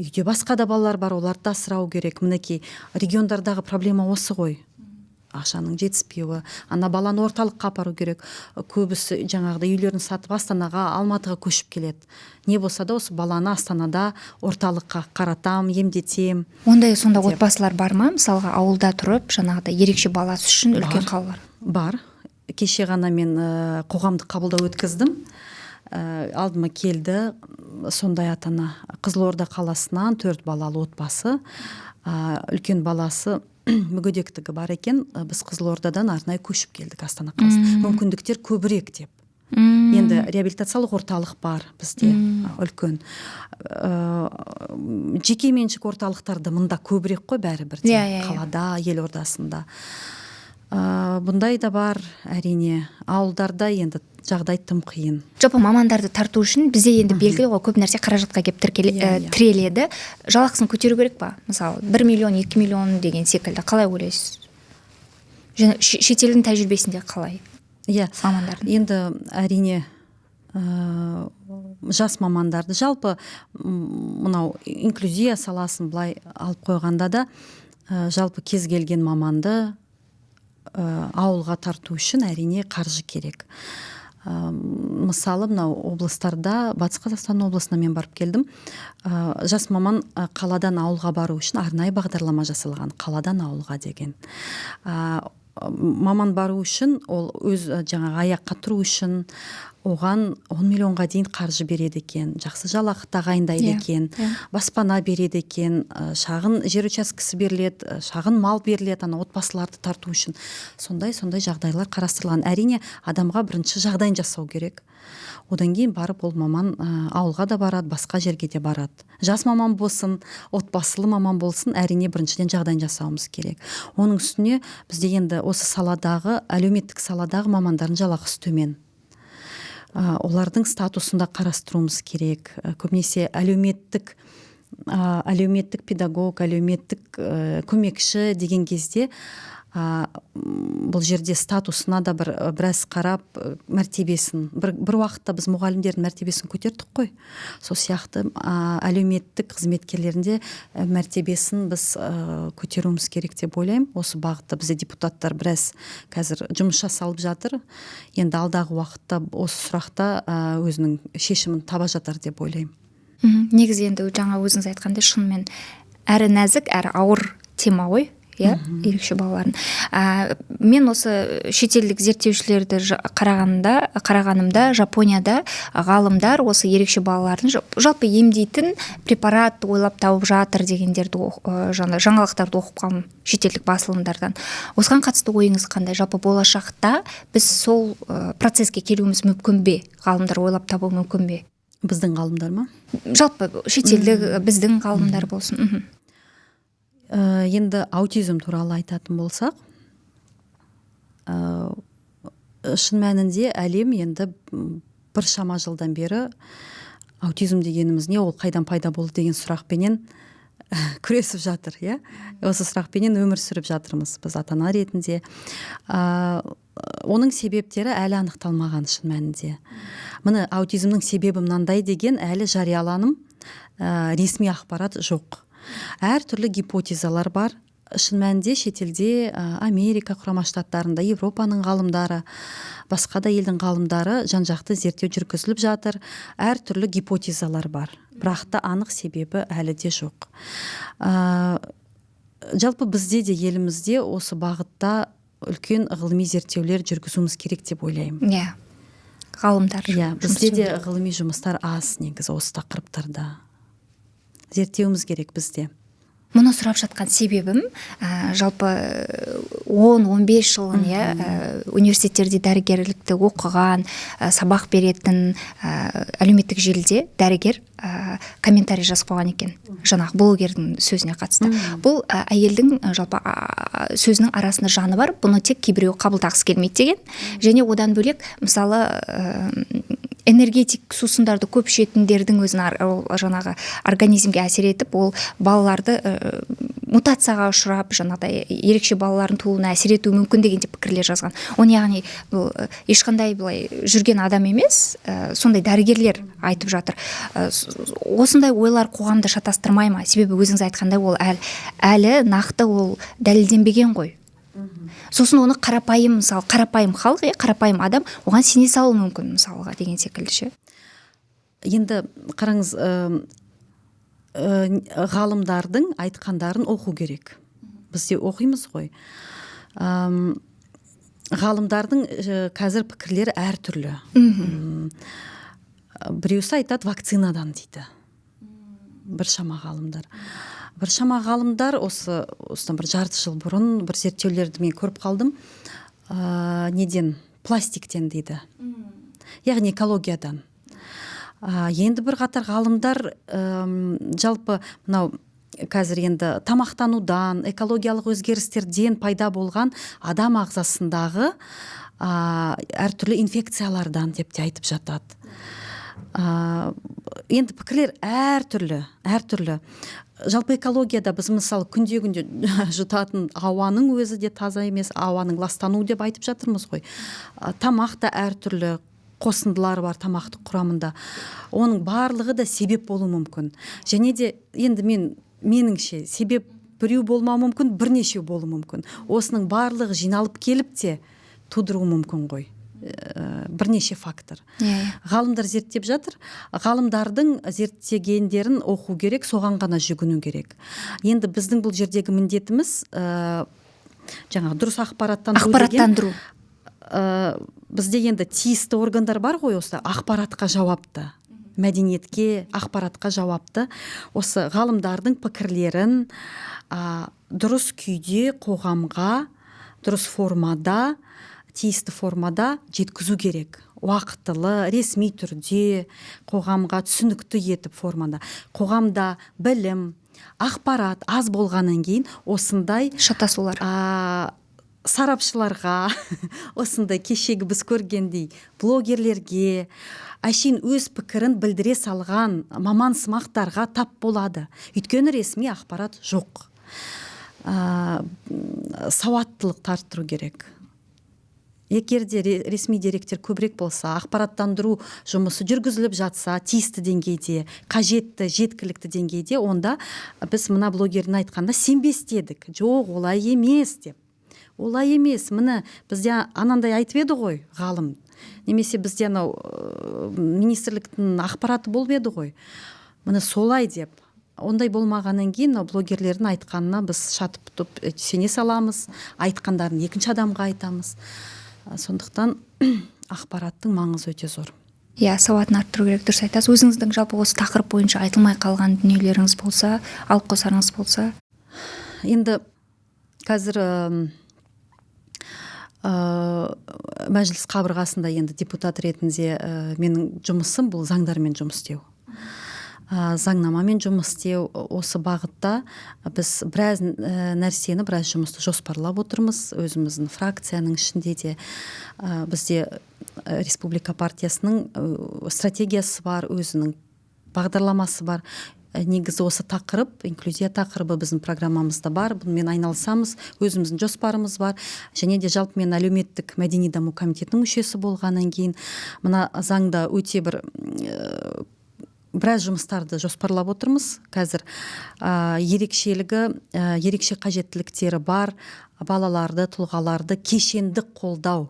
Үйде басқа да балалар бар, оларды да асырау керек. Мінекей, региондардағы проблема осы ғой, ақшаның жетіспеуі. Ана баланы орталыққа апару керек. Көбісі жаңағыдай үйлерін сатып, Астанаға, Алматыға көшіп келеді. Не болса да осы баланы Астанада орталыққа қаратам, емдетем Ондай сонда деп. отбасылар бар ма, мысалға, ауылда тұрып, жаңағыдай ерекше баласы үшін үлкен Бар. қалалар? Бар. Кеше ғана мен қоғамдық қабылдау өткіздім. Алдыма келді сондай ата ана Қызылорда қаласынан, төрт балалы отбасы. Үлкен баласы мүгедектігі бар екен. Біз Қызылордадан арнайы көшіп келдік Астана қаласына, мүмкіндіктер көбірек деп. Енді реабилитациялық орталық бар бізде, үлкен. Жеке меншік орталықтарда мында көбірек қой бәрібір де, Иә, иә, иә. қалада, елордасында. Бұндай да бар, әрине. Ауылдарда енді жағдай тым қиын. Жалпы мамандарды тарту үшін бізде енді белгілі ғой, көп нәрсе қаражатқа келіп тіреледі. Жалақысын көтеру керек па? Мысалы, 1 миллион, 2 миллион деген секілді. Қалай ойлайсыз? Және шетелдің тәжірибесінде қалай? Иә. Мамандардың. Енді әрине, жас мамандарды жалпы мынау инклюзия саласын былай алып қойғанда да, жалпы кез келген маманды ауылға тарту үшін әрине қаржы керек. Мысалы, мынау облыстарда, Батыс Қазақстан облысына мен барып келдім. Жас маман қаладан ауылға бару үшін арнайы бағдарлама жасалған, қаладан ауылға деген. Маман бару үшін, ол өз жаңағы аяққа тұру үшін оған 10 миллионға дейін қаржы береді екен, жақсы жалақы тағайындайды екен, баспана береді екен, шағын жер учаскесі беріледі, шағын мал беріледі ана отбасыларды тарту үшін. Сондай жағдайлар қарастырылған. Әрине, адамға бірінші жағдайын жасау керек. Одан кейін барып ол маман ауылға да барады, басқа жерге де барады. Жас маман болсын, отбасылы маман болсын, әрине біріншіден жағдайын жасауымыз керек. Оның үстіне бізде енді осы саладағы, әлеуметтік саладағы мамандардың жалақысы төмен. Олардың статусын да қарастыруымыз керек. Көбінесе әлеуметтік педагог, әлеуметтік көмекші деген кезде, бұл жерде статусына да біраз қарап, мәртебесін, бір уақытта біз мұғалімдердің мәртебесін көтердік қой. Сол сияқты, әлеуметтік қызметкерлердің де мәртебесін біз көтеруіміз керек деп ойлаймын. Осы бағытта бізде депутаттар біраз қазір жұмыс жасалып жатыр. Енді алдағы уақытта осы сұрақта өзінің шешімін таба жатар деп ойлаймын. Негізі енді жаңа өзіңіз айтқандай, шынымен әрі нәзік, әрі ауыр тема ғой, иә, ерекше балалардың. Мен осы шетелдік зерттеушілерді қарағанымда, Жапонияда ғалымдар осы ерекше балалардың жалпы емдейтін препарат ойлап тауып жатыр дегендерді жаңалықтарды оқып қалдым шетелдік басылымдардан. Осыған қатысты ойыңыз қандай? Жалпы болашақта біз сол процеске келуіміз мүмкін бе? Ғалымдар ойлап табуы мүмкін бе? Біздің ғалымдар ма? Жалпы шетелдік, біздің ғалымдар болсын. Енді аутизм туралы айтатын болсақ, шын мәнінде әлем енді біршама жылдан бері аутизм дегеніміз не, ол қайдан пайда болды деген сұрақпенен күресіп жатыр, иә? Осы сұрақпенен өмір сүріп жатырмыз біз ата-ана ретінде. Оның себептері әлі анықталмаған шын мәнінде. Міне, аутизмнің себебі мынандай деген әлі жарияланым, ресми ақпарат жоқ. Әртүрлі гипотезалар бар. Шын мәнінде шетелде, Америка Құрама Штаттарында, Европаның ғалымдары, басқа да елдің ғалымдары жан-жақты зерттеу жүргізіліп жатыр. Әртүрлі гипотезалар бар. Бірақ та анық себебі әлі де жоқ. Жалпы бізде де, елімізде осы бағытта үлкен ғылыми зерттеулер жүргізуіміз керек деп ойлаймын. Иә, ғалымдар Иә, жұмыс бізде де істеу керек. ғылыми жұмыстар аз негізі осы тақырыптарда. Зерттеуіміз керек бізде. Мұны сұрап жатқан себебім, жалпы 10-15 жылын, иә, университеттерде дәрігерлікті оқыған, сабақ беретін, әлеуметтік желіде дәрігер комментарий жазып қойған екен жаңағы блогердің сөзіне қатысты. Бұл әйелдің, жалпы, сөзінің арасында жаны бар, бұны тек кейбіреуі қабылдағысы келмейді деген. Және одан бөлек, мысалы, энергетик сусындарды көп ішетіндердің өзін ол жаңағы организмге әсер етіп, ол балаларды мутацияға ұшырап, жаңағыдай ерекше балалардың тууына әсер етуі мүмкін деген деп пікірлер жазған. Оны, яғни, бұл ешқандай былай жүрген адам емес, сондай дәрігерлер айтып жатыр. Осындай ойлар қоғамды шатастырмай ма? Себебі өзіңіз айтқандай, ол әлі нақты ол дәлелденбеген ғой. Сосын оны қарапайым, мысалы, қарапайым халық, иә, қарапайым адам оған сене салуы мүмкін, мысалға, деген секілді ше. Енді қараңыз, ғалымдардың айтқандарын оқу керек. Біз де оқимыз ғой. Ғалымдардың қазір пікірлері әртүрлі. Біреусі айтады вакцинадан дейді. Біршама ғалымдар. Біршама ғалымдар осыдан бір жарты жыл бұрын бір зерттеулерді мен көріп қалдым. Неден? Пластиктен дейді. яғни экологиядан. Енді бір қатар ғалымдар жалпы мынау қазір енді тамақтанудан, экологиялық өзгерістерден пайда болған адам ағзасындағы әртүрлі инфекциялардан деп те айтып жатады. Енді пікірлер әртүрлі, әртүрлі. Жалпы экологияда біз, мысалы, күнде күнде жұтатын ауаның өзі де таза емес, ауаның ластануы деп айтып жатырмыз ғой. Тамақ та, әртүрлі қосындылар бар тамақтың құрамында, оның барлығы да себеп болуы мүмкін. Және де енді меніңше, себеп біреу болмауы мүмкін, бірнешеу болуы мүмкін. Осының барлығы жиналып келіп те тудыруы мүмкін ғой. Бірнеше фактор. иә иә Ғалымдар зерттеп жатыр, ғалымдардың зерттегендерін оқу керек, соған ғана жүгіну керек. Енді біздің бұл жердегі міндетіміз жаңағы дұрыс ақпараттандыру деген. Ақпараттандыру. Бізде енді тиісті органдар бар ғой, осы ақпаратқа жауапты, мәдениетке, ақпаратқа жауапты. Осы ғалымдардың пікірлерін дұрыс күйде қоғамға, дұрыс формада, тиісті формада жеткізу керек, уақытылы, ресми түрде, қоғамға түсінікті етіп формада. Қоғамда білім, ақпарат аз болғаннан кейін осындай шатасулар. Сарапшыларға, осындай кешегі біз көргендей блогерлерге, әшейін өз пікірін білдіре салған маман сымақтарға тап болады, өйткені ресми ақпарат жоқ. Сауаттылықты арттыру керек. Егер де ресми деректер көбірек болса, ақпараттандыру жұмысы жүргізіліп жатса тиісті деңгейде, қажетті, жеткілікті деңгейде, онда біз мына блогердің айтқанына сенбес едік. Жоқ, олай емес деп, олай емес, міне, бізде анандай айтып еді ғой ғалым, немесе бізде анау министрліктің ақпараты болып еді ғой, міне, солай деп. Ондай болмағаннан кейін мынау блогерлердің айтқанына біз шатып тұтып сене саламыз, айтқандарын екінші адамға айтамыз. Сондықтан ақпараттың маңызы өте зор. Иә, сауатын арттыру керек, дұрыс айтасыз. Өзіңіздің жалпы осы тақырып бойынша айтылмай қалған дүниелеріңіз болса, алып қосарыңыз болса. Енді қазір мәжіліс қабырғасында енді депутат ретінде менің жұмысым бұл заңдармен жұмыс істеу, заңнамамен жұмыс істеу. Осы бағытта біз біраз нәрсені, біраз жұмысты жоспарлап отырмыз өзіміздің фракцияның ішінде де. Бізде Республика партиясының стратегиясы бар, өзінің бағдарламасы бар. Негізі осы тақырып, инклюзия тақырыбы біздің программамызда бар, бұнымен айналысамыз, өзіміздің жоспарымыз бар. Және де жалпы мен әлеуметтік мәдени даму комитетінің мүшесі болғаннан кейін мына заңда өте бір біраз жұмыстарды жоспарлап отырмыз қазір. Ерекшелігі, ерекше қажеттіліктері бар балаларды, тұлғаларды кешенді қолдау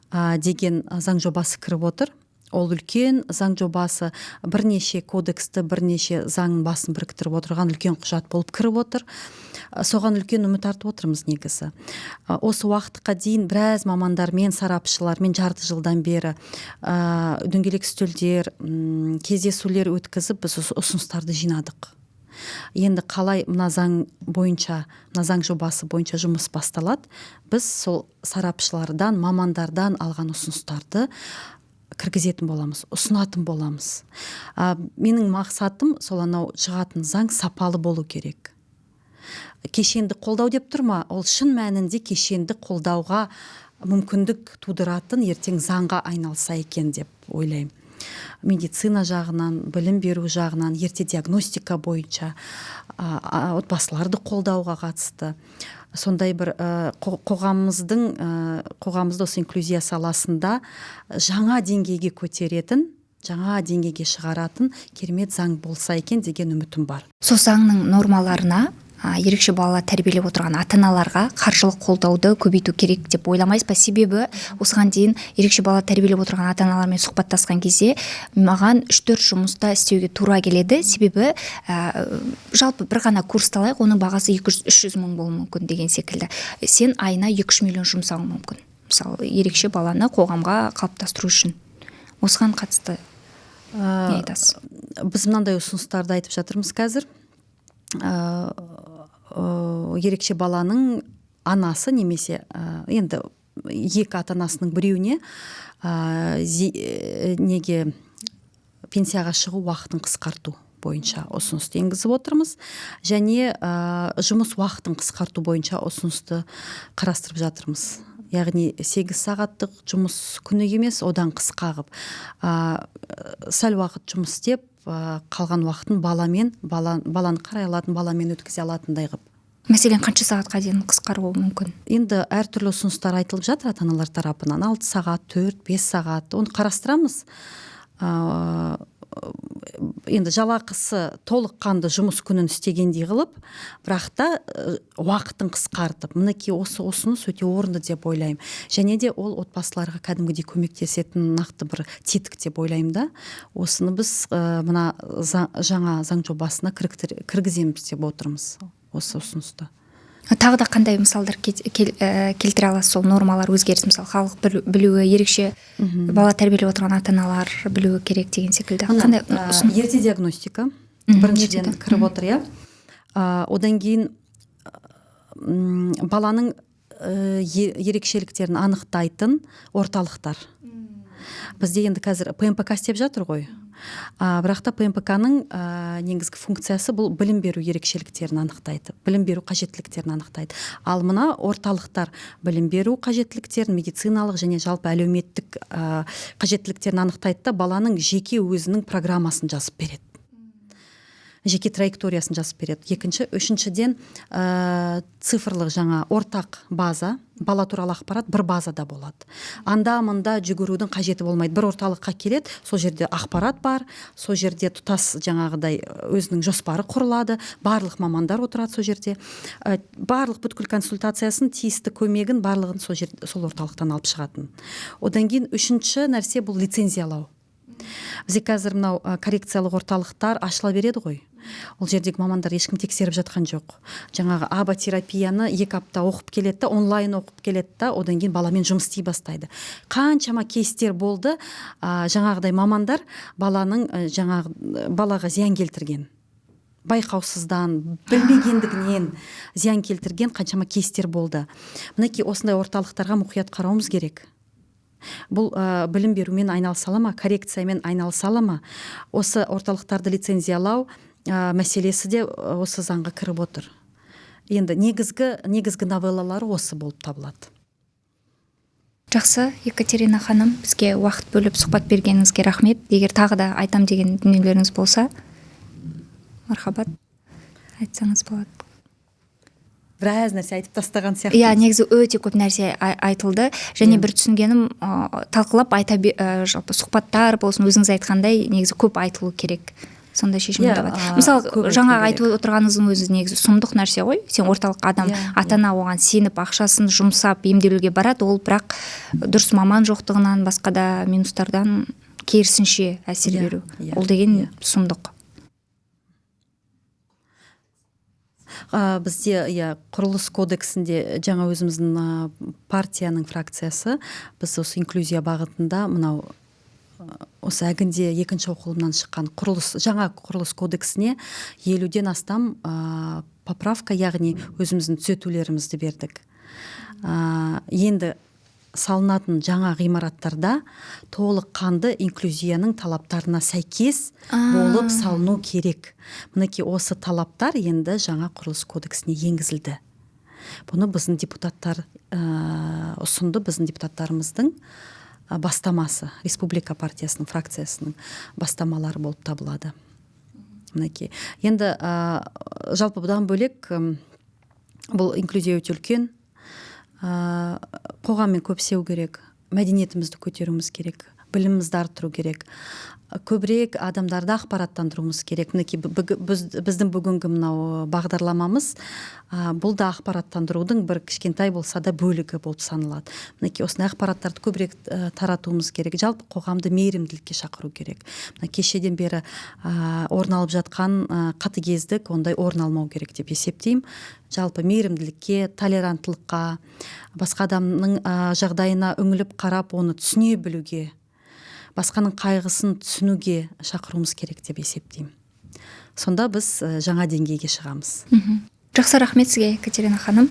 деген заң жобасы кіріп отыр. Ол үлкен заң жобасы, бірнеше кодексті, бірнеше заңның басын біріктіріп отырған үлкен құжат болып кіріп отыр. Соған үлкен үміт артып отырмыз негізі. Осы уақытқа дейін біраз мамандармен, сарапшылармен жарты жылдан бері дөңгелек үстелдер, кездесулер өткізіп, біз осы ұсыныстарды жинадық. Енді қалай мына заң бойынша, мына заң жобасы бойынша жұмыс басталады, біз сол сарапшылардан, мамандардан алған ұсыныстарды кіргізетін боламыз, ұсынатын боламыз. Менің мақсатым сол анау шығатын заң сапалы болу керек. Кешенді қолдау деп тұр ма, ол шын мәнінде кешенді қолдауға мүмкіндік тудыратын ертең заңға айналса екен деп ойлаймын. Медицина жағынан, білім беру жағынан, ерте диагностика бойынша, отбасыларды қолдауға қатысты сондай бір қоғамымызды осы инклюзия саласында жаңа деңгейге көтеретін, жаңа деңгейге шығаратын керемет заң болса екен деген үмітім бар. Сол заңның нормаларына ерекше бала тәрбиелеп отырған ата аналарға қаржылық қолдауды көбейту керек деп ойламайсыз ба? Себебі осыған дейін ерекше бала тәрбиелеп отырған ата аналармен сұхбаттасқан кезде маған 3-4 жұмыста істеуге тура келеді. Себебі жалпы бір ғана курсты алайық, оның бағасы 200-300 мың болуы мүмкін деген секілді. Сен айына 2-3 миллион жұмсауың мүмкін, мысалы, ерекше баланы қоғамға қалыптастыру үшін. Осыған қатысты не айтасыз? Біз мынандай ұсыныстарды айтып жатырмыз қазір. Ерекше баланың анасы немесе енді Екі ата анасының біреуіне неге, пенсияға шығу уақытын қысқарту бойынша ұсынысты енгізіп отырмыз және жұмыс уақытын қысқарту бойынша ұсынысты қарастырып жатырмыз. Яғни 8 сағаттық жұмыс күні емес, одан қысқа қылып, сәл уақыт жұмыс істеп, қалған уақытын баламен, баланы қарай алатын, баламен өткізе алатындай қылып. Мәселен, қанша сағатқа дейін қысқаруы мүмкін? Енді әртүрлі ұсыныстар айтылып жатыр ата аналар тарапынан: 6 сағат, 4, 5 сағат. Оны қарастырамыз. Енді жалақысы толыққанды жұмыс күнін істегендей қылып, бірақ та уақытын қысқартып. Мінекей, осы ұсыныс өте орынды деп ойлаймын және де ол отбасыларға кәдімгідей көмектесетін нақты бір тетік деп ойлаймын да. Осыны біз мына жаңа заң жобасына кіргіземіз деп отырмыз, осы ұсынысты. Тағы да қандай мысалдар келтіре аласыз? Сол нормалар, өзгеріс, мысалы, халық білуі, ерекше бала тәрбиелеп отырған ата аналар білуі керек деген секілді. Мына, қандай ерте диагностика біріншіден кіріп отыр, иә. Одан кейін баланың ерекшеліктерін анықтайтын орталықтар. Бізде енді қазір ПМПК істеп жатыр ғой, бірақ та ПМПК-ның негізгі функциясы бұл білім беру ерекшеліктерін анықтайды, білім беру қажеттіліктерін анықтайды. Ал мына орталықтар білім беру қажеттіліктерін, медициналық және жалпы әлеуметтік қажеттіліктерін анықтайды да, баланың жеке өзінің программасын жазып береді, жеке траекториясын жазып береді. Екінші, үшіншіден, цифрлық жаңа ортақ база, бала туралы ақпарат бір базада болады. Анда мында жүгірудің қажеті болмайды. Бір орталыққа келеді, сол жерде ақпарат бар, сол жерде тұтас жаңағыдай өзінің жоспары құрылады, барлық мамандар отырады сол жерде. Барлық бүткіл консультациясын, тиісті көмегін, барлығын сол жер, сол орталықтан алып шығатын. Одан кейін үшінші нәрсе бұл лицензиялау. Бізде қазір мынау коррекциялық орталықтар ашыла береді ғой. Ол жердегі мамандар ешкім тексеріп жатқан жоқ. Жаңағы АБА терапияны 2 апта оқып келеді да, онлайн оқып келеді да, одан кейін баламен жұмыс істей бастайды. Қаншама кейстер болды, жаңағыдай мамандар баланың, жаңағы балаға зиян келтірген, байқаусыздан, білмегендігінен зиян келтірген қаншама кейстер болды. Мінекей, осындай орталықтарға мұқият қарауымыз керек. Бұл білім берумен айналыса ала ма, коррекциямен айналыса ала ма? Осы орталықтарды лицензиялау мәселесі де осы заңға кіріп отыр. Енді негізгі новеллалары осы болып табылады. Жақсы, Екатерина ханым, бізге уақыт бөліп сұхбат бергеніңізге рахмет. Егер тағы да айтам деген дүниелеріңіз болса, мархабат, айтсаңыз болады. Біраз нәрсе айтып тастаған сияқты. Иә, негізі өте көп нәрсе айтылды. Және бір түсінгенім, талқылап айта жалпы сұхбаттар болсын, өзіңіз айтқандай, негізі көп айтылу керек. Сондай шешім табады. Мысалы, көп айтылу жаңағы керек. айтып отырғаныңыздың өзі негізі сұмдық нәрсе ғой. Сен орталық адам, ата-ана оған сеніп, ақшасын жұмсап емделуге барады, ол бірақ дұрыс маман жоқтығынан, басқа да минустардан керісінше әсер беру. Ол деген сұмдық. Бізде, иә, құрылыс кодексінде жаңа өзіміздің, партияның фракциясы, біз осы инклюзия бағытында мынау, осы әгінде екінші оқылымнан шыққан жаңа құрылыс кодексіне 50-ден астам, поправка, яғни өзіміздің түзетулерімізді бердік. Енді салынатын жаңа ғимараттарда толыққанды инклюзияның талаптарына сәйкес болып салыну керек. Мінекей, осы талаптар енді жаңа құрылыс кодексіне енгізілді. Бұны біздің депутаттар ұсынды, біздің депутаттарымыздың бастамасы, Республика партиясының фракциясының бастамалары болып табылады. Мінекей. Енді жалпы бұдан бөлек, бұл инклюзия өте үлкен. Қоғаммен көп істеу керек, мәдениетімізді көтеруіміз керек, білімімізді арттыру керек, көбірек адамдарды ақпараттандыруымыз керек. Мінекей, біздің бүгінгі мынау бағдарламамыз, бұл да ақпараттандырудың бір кішкентай болса да бөлігі болып саналады. Мінекей, осындай ақпараттарды көбірек таратуымыз керек. Жалпы қоғамды мейірімділікке шақыру керек. Мына кешеден бері орын алып жатқан қатыгездік, ондай орын алмау керек деп есептеймін. Жалпы мейірімділікке, толеранттылыққа, басқа адамның жағдайына үңіліп қарап, оны түсіне білуге, басқаның қайғысын түсінуге шақыруымыз керек деп есептеймін. Сонда біз жаңа деңгейге шығамыз. Жақсы, рахмет сізге, Екатерина ханым.